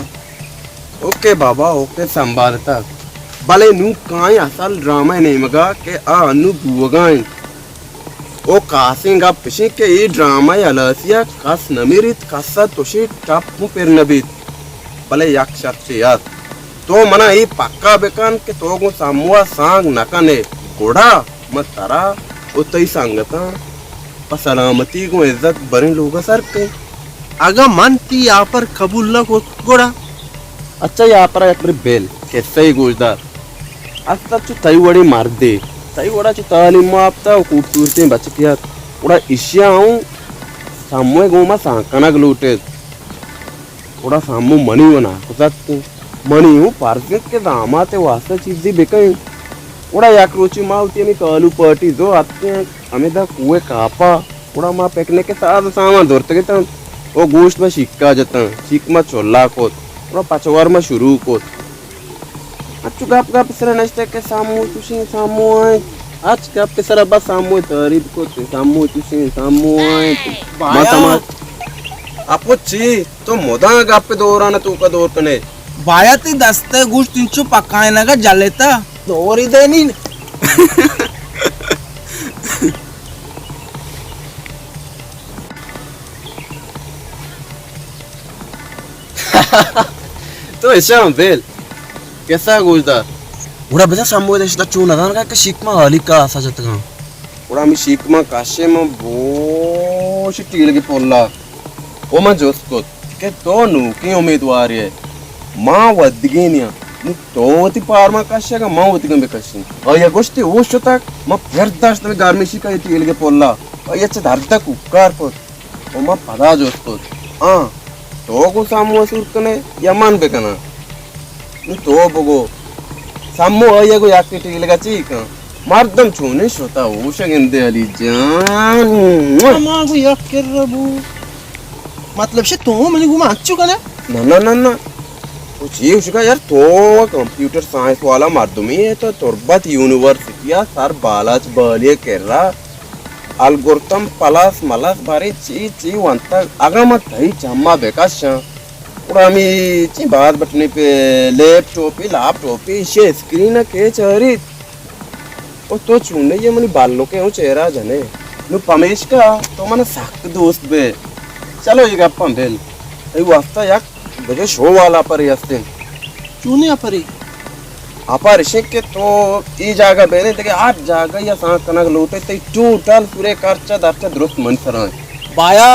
اوکے بابا، اوکے، سنبھالتگ۔ بلے نوں کائیں اصل ڈرامہ ءِ نیمگا کہ آ انوں بوگا انت۔ او خاصیں گپ اش انت کہ اے ڈرامہ ءِ ہلاسیا کس نہ مریت، کس ءَ تشے ٹپ اوں پر نہ بیت۔ بلے یک شرطے است، تو منا اے پکا بکن کہ تو گوں سمو ءَ سانگ نہ کن ئے، گڑا من ترا و تئی سنگتاں پہ سلامتی گوں عزت بریں لوگ ءَ سر کئیں۔ اگاں من تئی آپر قبول نہ کت گڑا؟ اچھا، اے آپر ءَ یک برے بل، کسہ ئے گوشدار۔ است ات چو تئی وڑیں مردے، تئی وڑا چو تعلیم یافتہ و خوبصورتیں بچکے ات، گڑا اشیا اوں سمو ءِ گوما سانگ کنگ لوٹ ایت۔ گڑا سمو منی و ناکو ات انت۔ منی اوں فرض انت کہ دامات ءِ واسطہ چیزے بکن۔ گڑا یک روچے ما وتی ہمے کالو پارٹی زو اتکیں ہمیدا کوہ کاپا۔ گڑا ما پکنک ءِ ساز و سامان زرتگ اتنت و گوشت ما شیکا جتاں۔ شیک ما چلا کت۔ گڑا پچوار ما شروع کت۔ انچو گپ گپ ءِ سرا نشتہ کہ سامو چوشیں، سامو آئیں۔ ہرچ گپ ءِ سرا بس سامو ءِ تعریف کت، سامو چوشیں، سامو آئیں۔ بایا۔ ما تماش-، اپو چی؟ تو مدام گپ ءِ دوران ءَ توکا دور کنے۔ بایا تئی دست ءِ گوشت انچو پکائینگا جلتا۔ دوری دینی۔ تو اشاں بل، کسہ گوش دار۔ گڑا بزاں سمو دشتا چون ندانگا کہ شیک ما حالی کا آسا جتگاں۔ گڑا ہمے شیک ما کشے ما بوش ٹیلگے پولا۔ او ما جست کت کہ تو نوکیں امیدوارے ئے۔ ما ودگینیاں۔ نوں تو وتی پارما کشگا، من وتیگاں بکشیں۔ آیا گوشتی او شتگ، ما پر داشت ہمے گرمیشی کا ٹیلگے پولا۔ آیا چہ درد کوکار کت۔ و من پدا جست کت، آں، تو گوں سمو ءَ سور کن ئے یا من بکناں؟ نوں تو بگو، سمو آئی ءَ گوں یکے ٹیلگ ءَ چی کن؟ مردم چونیں شتا ہوش ءَ گندے علی جان۔ ہما گوں یک کر بو۔ مطلب شے تو منی گوما انچو کنے؟ نہ، نہ، نہ، نہ۔ تو چی ہوشگا یار، تو کمپیوٹر سائنس والا مردمے ئے، تو تربت یونیورسٹی ءَ سر بالاچ بالی ءِ کرا الگورتم پلس ملس باریں چی چی ونتگ، اگاں من تئی چم ءَ بکشاں، گڑا ہمے چی باز بٹنے پہ لیپ ٹاپے، لاپ ٹاپے، ایشی ءِ اسکرین ءَ کے چاریت؟ او تو چونئی ئے منی بلکیں اوں چہرہ جنے۔ نوں پمیشکا تو من سک دوست بے۔ چلو اے گپاں بل۔ تئی واسطہ یک بجے شو والا پرے ہستیں۔ چونیں اپرے؟ اپر اشیں کہ تو اے جاگہ بینے دگہ ہر جاگہ یا سانگ کنگ لوٹے، تئی ٹوٹل پورے خرچہ درچہ درست منی سرا ایں۔ بایا،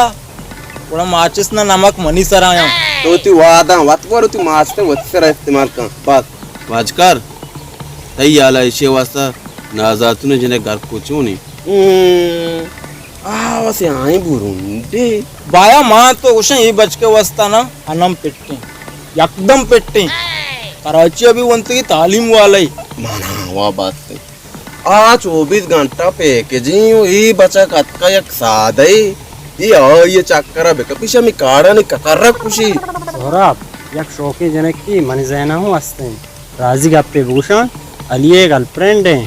گڑا ماچس نا نمک منی سرا آں۔ تو وتی واداں وت بور، وتی ماچس وتی سرا استعمال کن۔ بس۔ واجکار، تئی ہیالا ایشی واسطہ نازاتون جنک گرک کو چونیں؟ ہم، آ واسے آئیں برونڈے۔ بایا، ما تو گوشاں اے بچکے واسطہ نا انم پٹیں۔ یکدم پٹیں۔ کراچی ابھی ونتگی تعلیم والے۔ مانا وا بات۔ آ چوبیس گھنٹہ پیکجیں و اے بچک اتکا یک سادہ اے۔ اے آئی چکر ءَ بکپی شمی کاڑانی ککرک کشی۔ سہراب، یک شوقیں جنکی منی ذہن ءَ ہوں ہستیں۔ رازی گپے بگوشاں، علی ءِ گرل فرینڈ ایں۔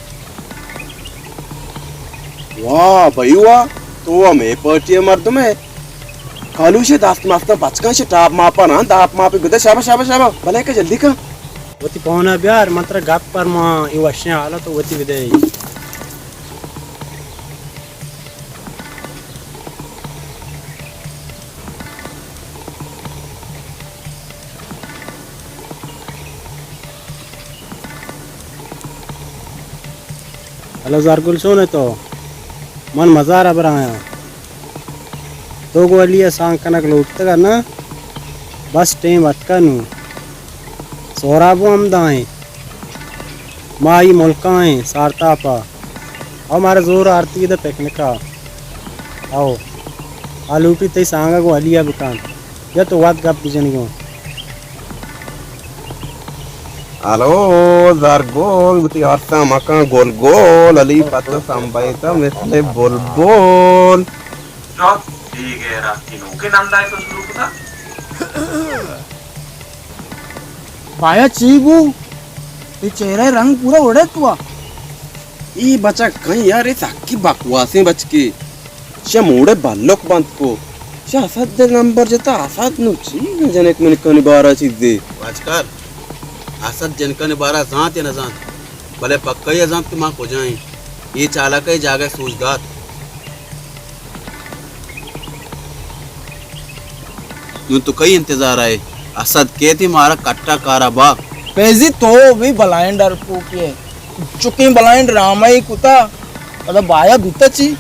واہ بھائی واہ، تو ہمے پارٹی ءِ مردم ئے۔ کالوش ءِ دست مستاں پچ کن، شے ٹاپ ماپا ناں، داپ ماپے بدے، شاباش، شاباش، شاباش، بلے کہ جلدی کن۔ وتی پون ءَ بیار، من ترا گپ پرماں، اے وشیں حالت وتی بدے۔ ہلو زرگل، چون ئے تو؟ من مزار ءَ برایاں۔ تو گوں علی ءَ سانگ کنگ لوٹتگ ئے ناں؟ بس ٹیم اتکا نوں۔ سہراب اوں ہمدا ایں۔ ما آئی ملکا ایں، سارتاپا۔ او مارا زور آرتی دے پکنکا۔ او۔ آ لوٹی تئی سانگا گوں علی ءَ بکن۔ یا تو وت گپ بجن گوں۔ ہلو زرگل، وتی ارساں مکن گل گل، علی پتو سمبھیتا مثل بلبل۔ چپ، بے غیرت، تئی نوکیں نندائے تو شروع کتا۔ بایا چی بو؟ تئی چہرہ رنگ پورا اڑے تو۔ اے بچک کئیں یار، اے سکی بکواسیں بچکے۔ شہ موڑے بلک بند کو۔ چہ اسد ءَ نمبر جتا، اسد نوں چی جنک منکانی بارا چیزے؟ واجکار، اسد جنکانی بارا زانت یا نہ زانت، بلے پکائی ءَ زانت کہ ما کجا ایں۔ اے چالاک ءَ جاگہ سوج دات۔ نوں تو کئی انتظار ءَ ئے؟ اسد کیت ءُ مارا کٹا کارا با۔ پیزی تو بھی بلائیں ڈرپوکے ئے۔ چکیں بلائیں ڈرامہ ئے کتا، پدا بایا بیتا چی؟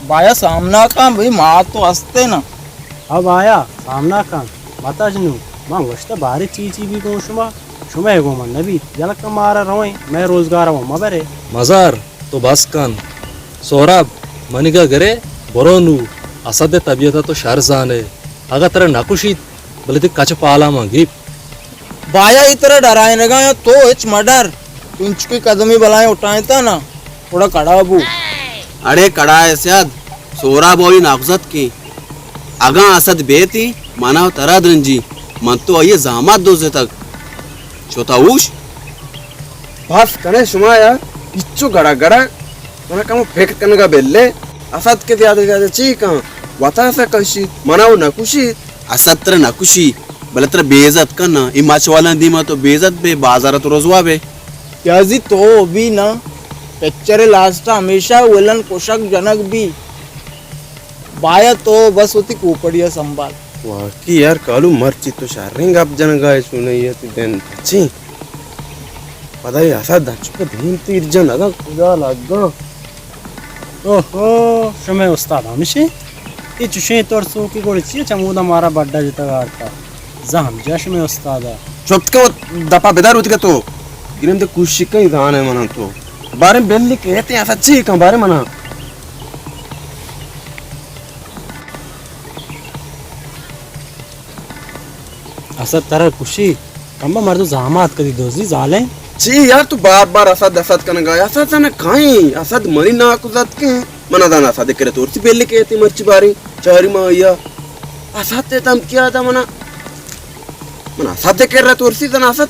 بایا سامنا کن بھئی، ما تو ہستے نا۔ اب آیا سامنا کن، متا جنو، من گوشتہ بارے چی چی بی گوں شما، شما گوں من نبیت، یلہ کہ مارا رویں، مئے روزگار ءَ مہ برے۔ مزار، تو بس کن۔ سہراب، منیگا گرے، برو نوں، اسد ءِ طبیعت ءَ تو شر زانے۔ اگاں ترا نہ کشیت، بلے تئی کچ پالا من گیپت۔ بایا اے ترا ڈرائینگا یا تو ہچ مہ ڈر۔ تو انچکیں قدمے بلائیں اٹھائینتا نا، گڑا کڑا بو۔ اڑے کڑا ءِ سیاد، سہراب ءَ ناکوزتکیں۔ اگاں اسد بیتی، منا ءُ ترا درنجی، من تو آئی ءِ زامات دزتگ۔ چوتا ہوش؟ بس کنے شما یار، ہچو گڑا گڑا، منا کمو فکر کنگا بلے۔ اسد کہ زیادہ زیادہ چی کن؟ وتا سا کشیت، منا و نہ کشیت۔ اسد ترا نہ کشی، بلے ترا بے عزت کن نا۔ اے مچ والاں دیما تو بے عزت بے، بازار تو رسوا بے۔ یازی تو بھی نا، پکچر لاسٹ ہمیشہ ولن کشگ جنگ بھی۔ بایا تو بس وتی کوپڑیا سنبھال۔ واقعی یار کالو، مرچی تو شریں گپ جنگا ئے، چونئے تی دن پچیں۔ پدا اے اسد دچک دیم تیر جن اگاں کجا لگاں۔ اوہو، شمئے استاد ہمشیں؟ اے چشیں ترسوکی گڑا چیئے چمودا مارا بڈا جتگ آرتا؟ زہم جا شمئے استادا۔ چپت کہ دپا بدار وتی کہ تو۔ گرند کوشش کئی زانے منا تو۔ باریں بلی کہتے ہیں، اسد چی کن باریں منا۔ اسد ترا کشی، کمبا مردم زامات کدی دوزی زالیں۔ چی یار تو بار بار اسد اسد کنگا، اسد سن کائیں، اسد منی ناکوزتکیں، منا دان اسد کرا ترسی بلی کہتے مرچی باریں، چاری ماہ یا اسد تے دھمکی آتا منا، منا اسد کرا ترسی دان اسد،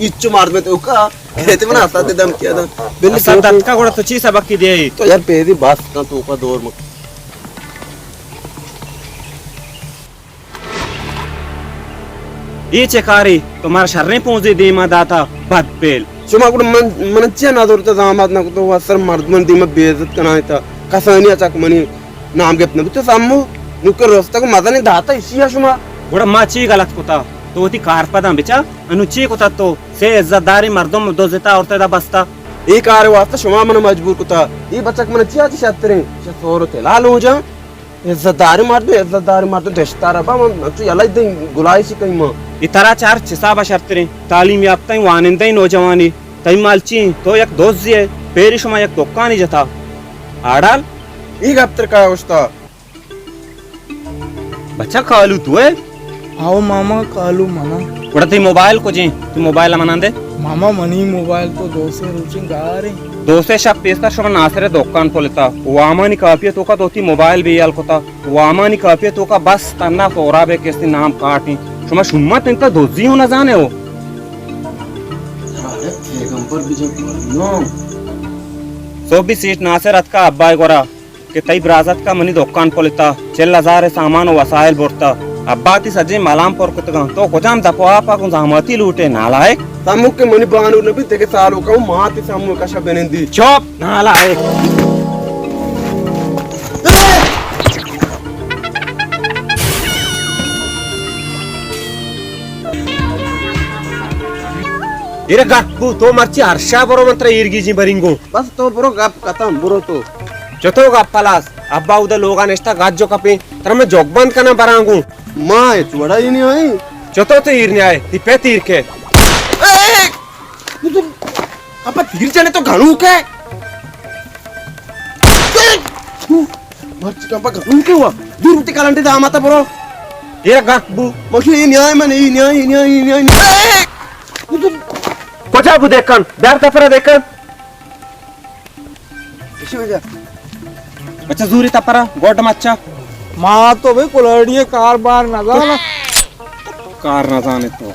ایچو مردم توکا کہتے منا اسد دھمکی آتا، بلی اسد کہتے دتکا گڑا تو چی سبق کی دے؟ تو یار پیدی بس کن توکا دور مک۔ اے چے کارے؟ تو مارا شریں پونزے دیما داتا، بدپیل۔ شما گڑا من، من چیا نہ زورتا، زامات نہ کتا، و سر مردمن دیما بے عزت کنائینتا، کسانی ءَ چک منی نام گپت نہ بوتا، سمو نوکر رستگ مزنیں داتا اشیا شما۔ گڑا ما چی غلط کتا؟ تو وتی کارپداں بچا، انو چی کتا تو؟ سے عزت داریں مردم دزتا اور تدا بستا۔ اے کار واسطہ شما من مجبور کتا۔ اے بچک من چیا چی شتریں؟ چہ سور و تلا لوجاں۔ عزت داریں مردم، عزت داریں مردم دشتار با من تو یلا دیں گلائشی کئی ما۔ اے ترا چہ ہرچ حساب ءَ شرتریں تعلیم یافتہ ایں وانندہ ایں نوجوانے۔ تئی مال چی ایں؟ تو یک دزے ئے، پیری شما یک دکانے جتا۔ آڑال؟ اے گپ تر کا گوشتا؟ بچا کالو تو ئے؟ آو ماما، کالو منا۔ گڑا تئی موبائل کجیں؟ تئی موبائل منا دے۔ ماما منی موبائل تو دو سے روچیں گاریں۔ دو سے شپ پیسر شما ناصر دکان پلتا۔ وامانی کاپی توکا تو تئی موبائل بے حال کتا۔ وامانی کاپی توکا بس تنا سہراب ءِ کسی نام کاٹیں۔ شما شما تنتا دزی ہوں نزانے ہو۔ سوبی سیٹ ناصر اتکا ابا ءِ گورا کہ تئی برازتکا منی دکان پلتا، چل ہزار ءِ سامان و وسائل برتا۔ ابا تئی سجیں ملام پر کتگاں۔ تو کجام دپ و آپ ءَ گوں زاماتی لوٹے، نالائک؟ سمو کہ منی بانور نبی دگہ سالوکا ہوں ماتی سمو کشا بنندی۔ چپ! نالائک۔ ایرا گپ بو، تو مرچی ہر شا برو من ترا ایرگیجیں برینگوں۔ بس تو برو گپ ختم، برو تو۔ چتو گپ پلاس؟ ابا اودا لوگا نشتا گج و کپیں، ترا میں جوک بند کناں براں گوں۔ ما ہچ وڑا ہی نہیں آئی۔ چتو تو ایر نہیں آئے، تی پہ تیر کے۔ اے! ابا تیر جنے تو گھنوک ئے۔ مرچی کمپا گھنوک ئے وا۔ دور تے کلنٹے داماتا برو۔ یہ گک بو۔ مشو یہ نیائے من، یہ نیائے، یہ نیائے، یہ نیائے۔ کجا بو دیکھن؟ بیار دفرا دیکھن۔ بچہ زوری تپرا، گوڈ مچا۔ ما تو بھئی کلاڑی کار بار نہ زانا۔ کار نہ زانے تو۔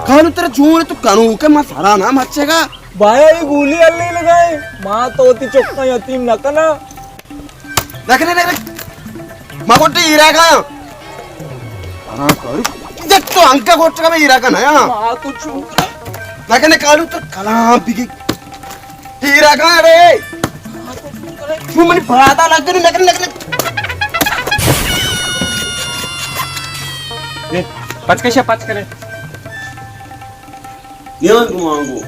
کانو ترا چون تو کنو کہ ما سرا نہ مچے گا۔ بایا، اے گولی الّی لگائے، ما تو وتی چکاں یتیم نہ کناں۔ نہ کنے، نہ کنے۔ ما گوٹی ہیرا کاں۔ آرام کر۔ جت تو انکا گوٹ کا میں ہیرا کاں نا۔ ما تو چون۔ نہ کنے کالو تو کلام بگی۔ ہیرا کاں رے۔ تو منی پادا لگ گئی، نہ کنے، نہ کنے۔ اے، پچ کشا، پچ کرے۔ نیاں گوں آنگو۔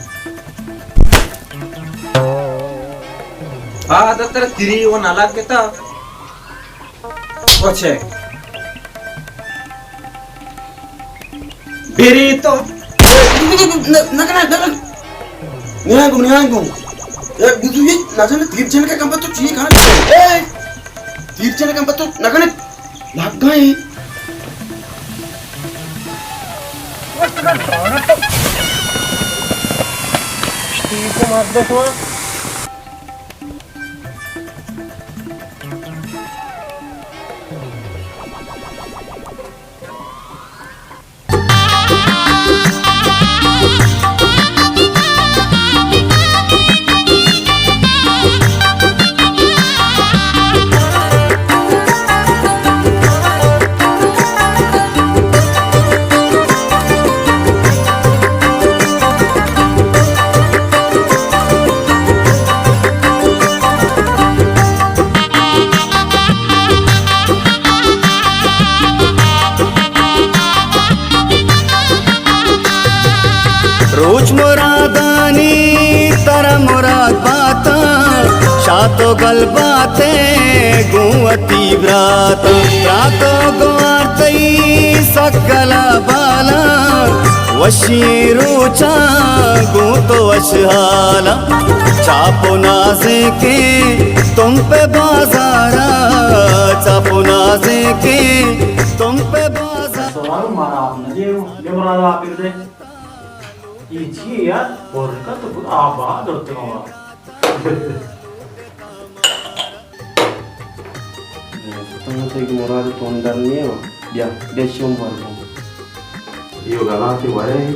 آ، دتر تری و نالا کتا۔ پچے۔ بیری تو۔ نہ، نہ، نہ، نہ، نہ۔ نیاں گوں، نیاں گوں۔ اے، بزو یہ نہ جانے تیر جن کا کم تو چیئے کھانا۔ اے، تیر جن کا کم تو نہ کنے۔ لگ گئے۔ روچ مرادانی ترا مراد باتاں، شات و گل باتے گوں وتی براتاں۔ برات و گوار تئی سکلا بالاں، وشی روچاں گوں تو وش حالاں۔ چاپ و نازیں کے تم پہ بازارا، چاپ و نازیں کے تم پہ بازار۔ سلام مارا آپ نہ دے، یہ مراد آپ دے۔ یہ چی ہے یار؟ اور کا تو خود آپ باہر ڈرتے ہو۔ تم تو ایک مراد تو اندر نہیں ہو۔ بیا، بیا شوم بار کو۔ یہ غلط ہے بھائی۔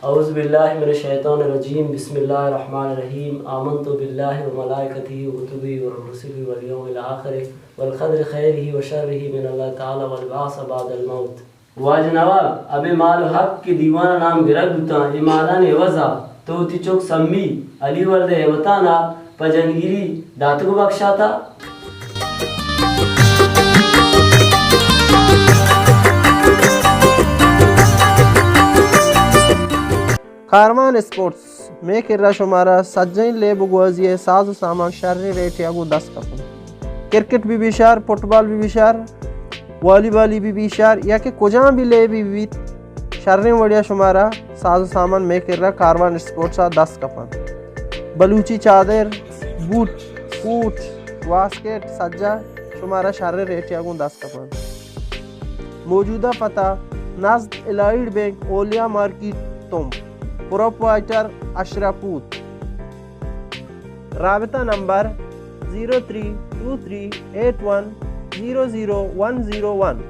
اعوذ باللہ من الشیطان الرجیم، بسم اللہ الرحمن الرحیم، آمنت باللہ و ملائکتہ و کتبہ و رسلہ والیوم الآخر والقدر خیرہ و شرہ من اللہ تعالی والبعث بعد الموت۔ واجہ نواب، ابے مال و حق کہ دیوان ء نام گرگ بوتاں، اے مالانی عوض ء تو وتی چک سمی علی ولد ہیبتان ء پہ جنگیری داتگ و بکشاتا؟ کاروان اسپورٹس مئے کرا شمارا سجہیں لیب و گوازی ء ساز و سامان شریں ریٹے ء گوں دست کپنت۔ کرکٹ بہ بی شر، فٹبال بہ بی شر، والی بالی بہ بی شر، یا کہ کجام بھی لیبے بہ بیت، شریں وڑیا شمارا ساز و سامان مئے کرا کاروان اسپورٹس ء دست کپنت۔ بلوچی چادر، بوٹ، کوٹ، واسکٹ سجہ شمارا شریں ریٹے ء گوں دست کپنت۔ موجودہ پتہ: نزد allied bank, Aulia market, Tump. Proprietor Ashraf پوت۔ رابطہ number: zero three two three eight one zero zero one zero one.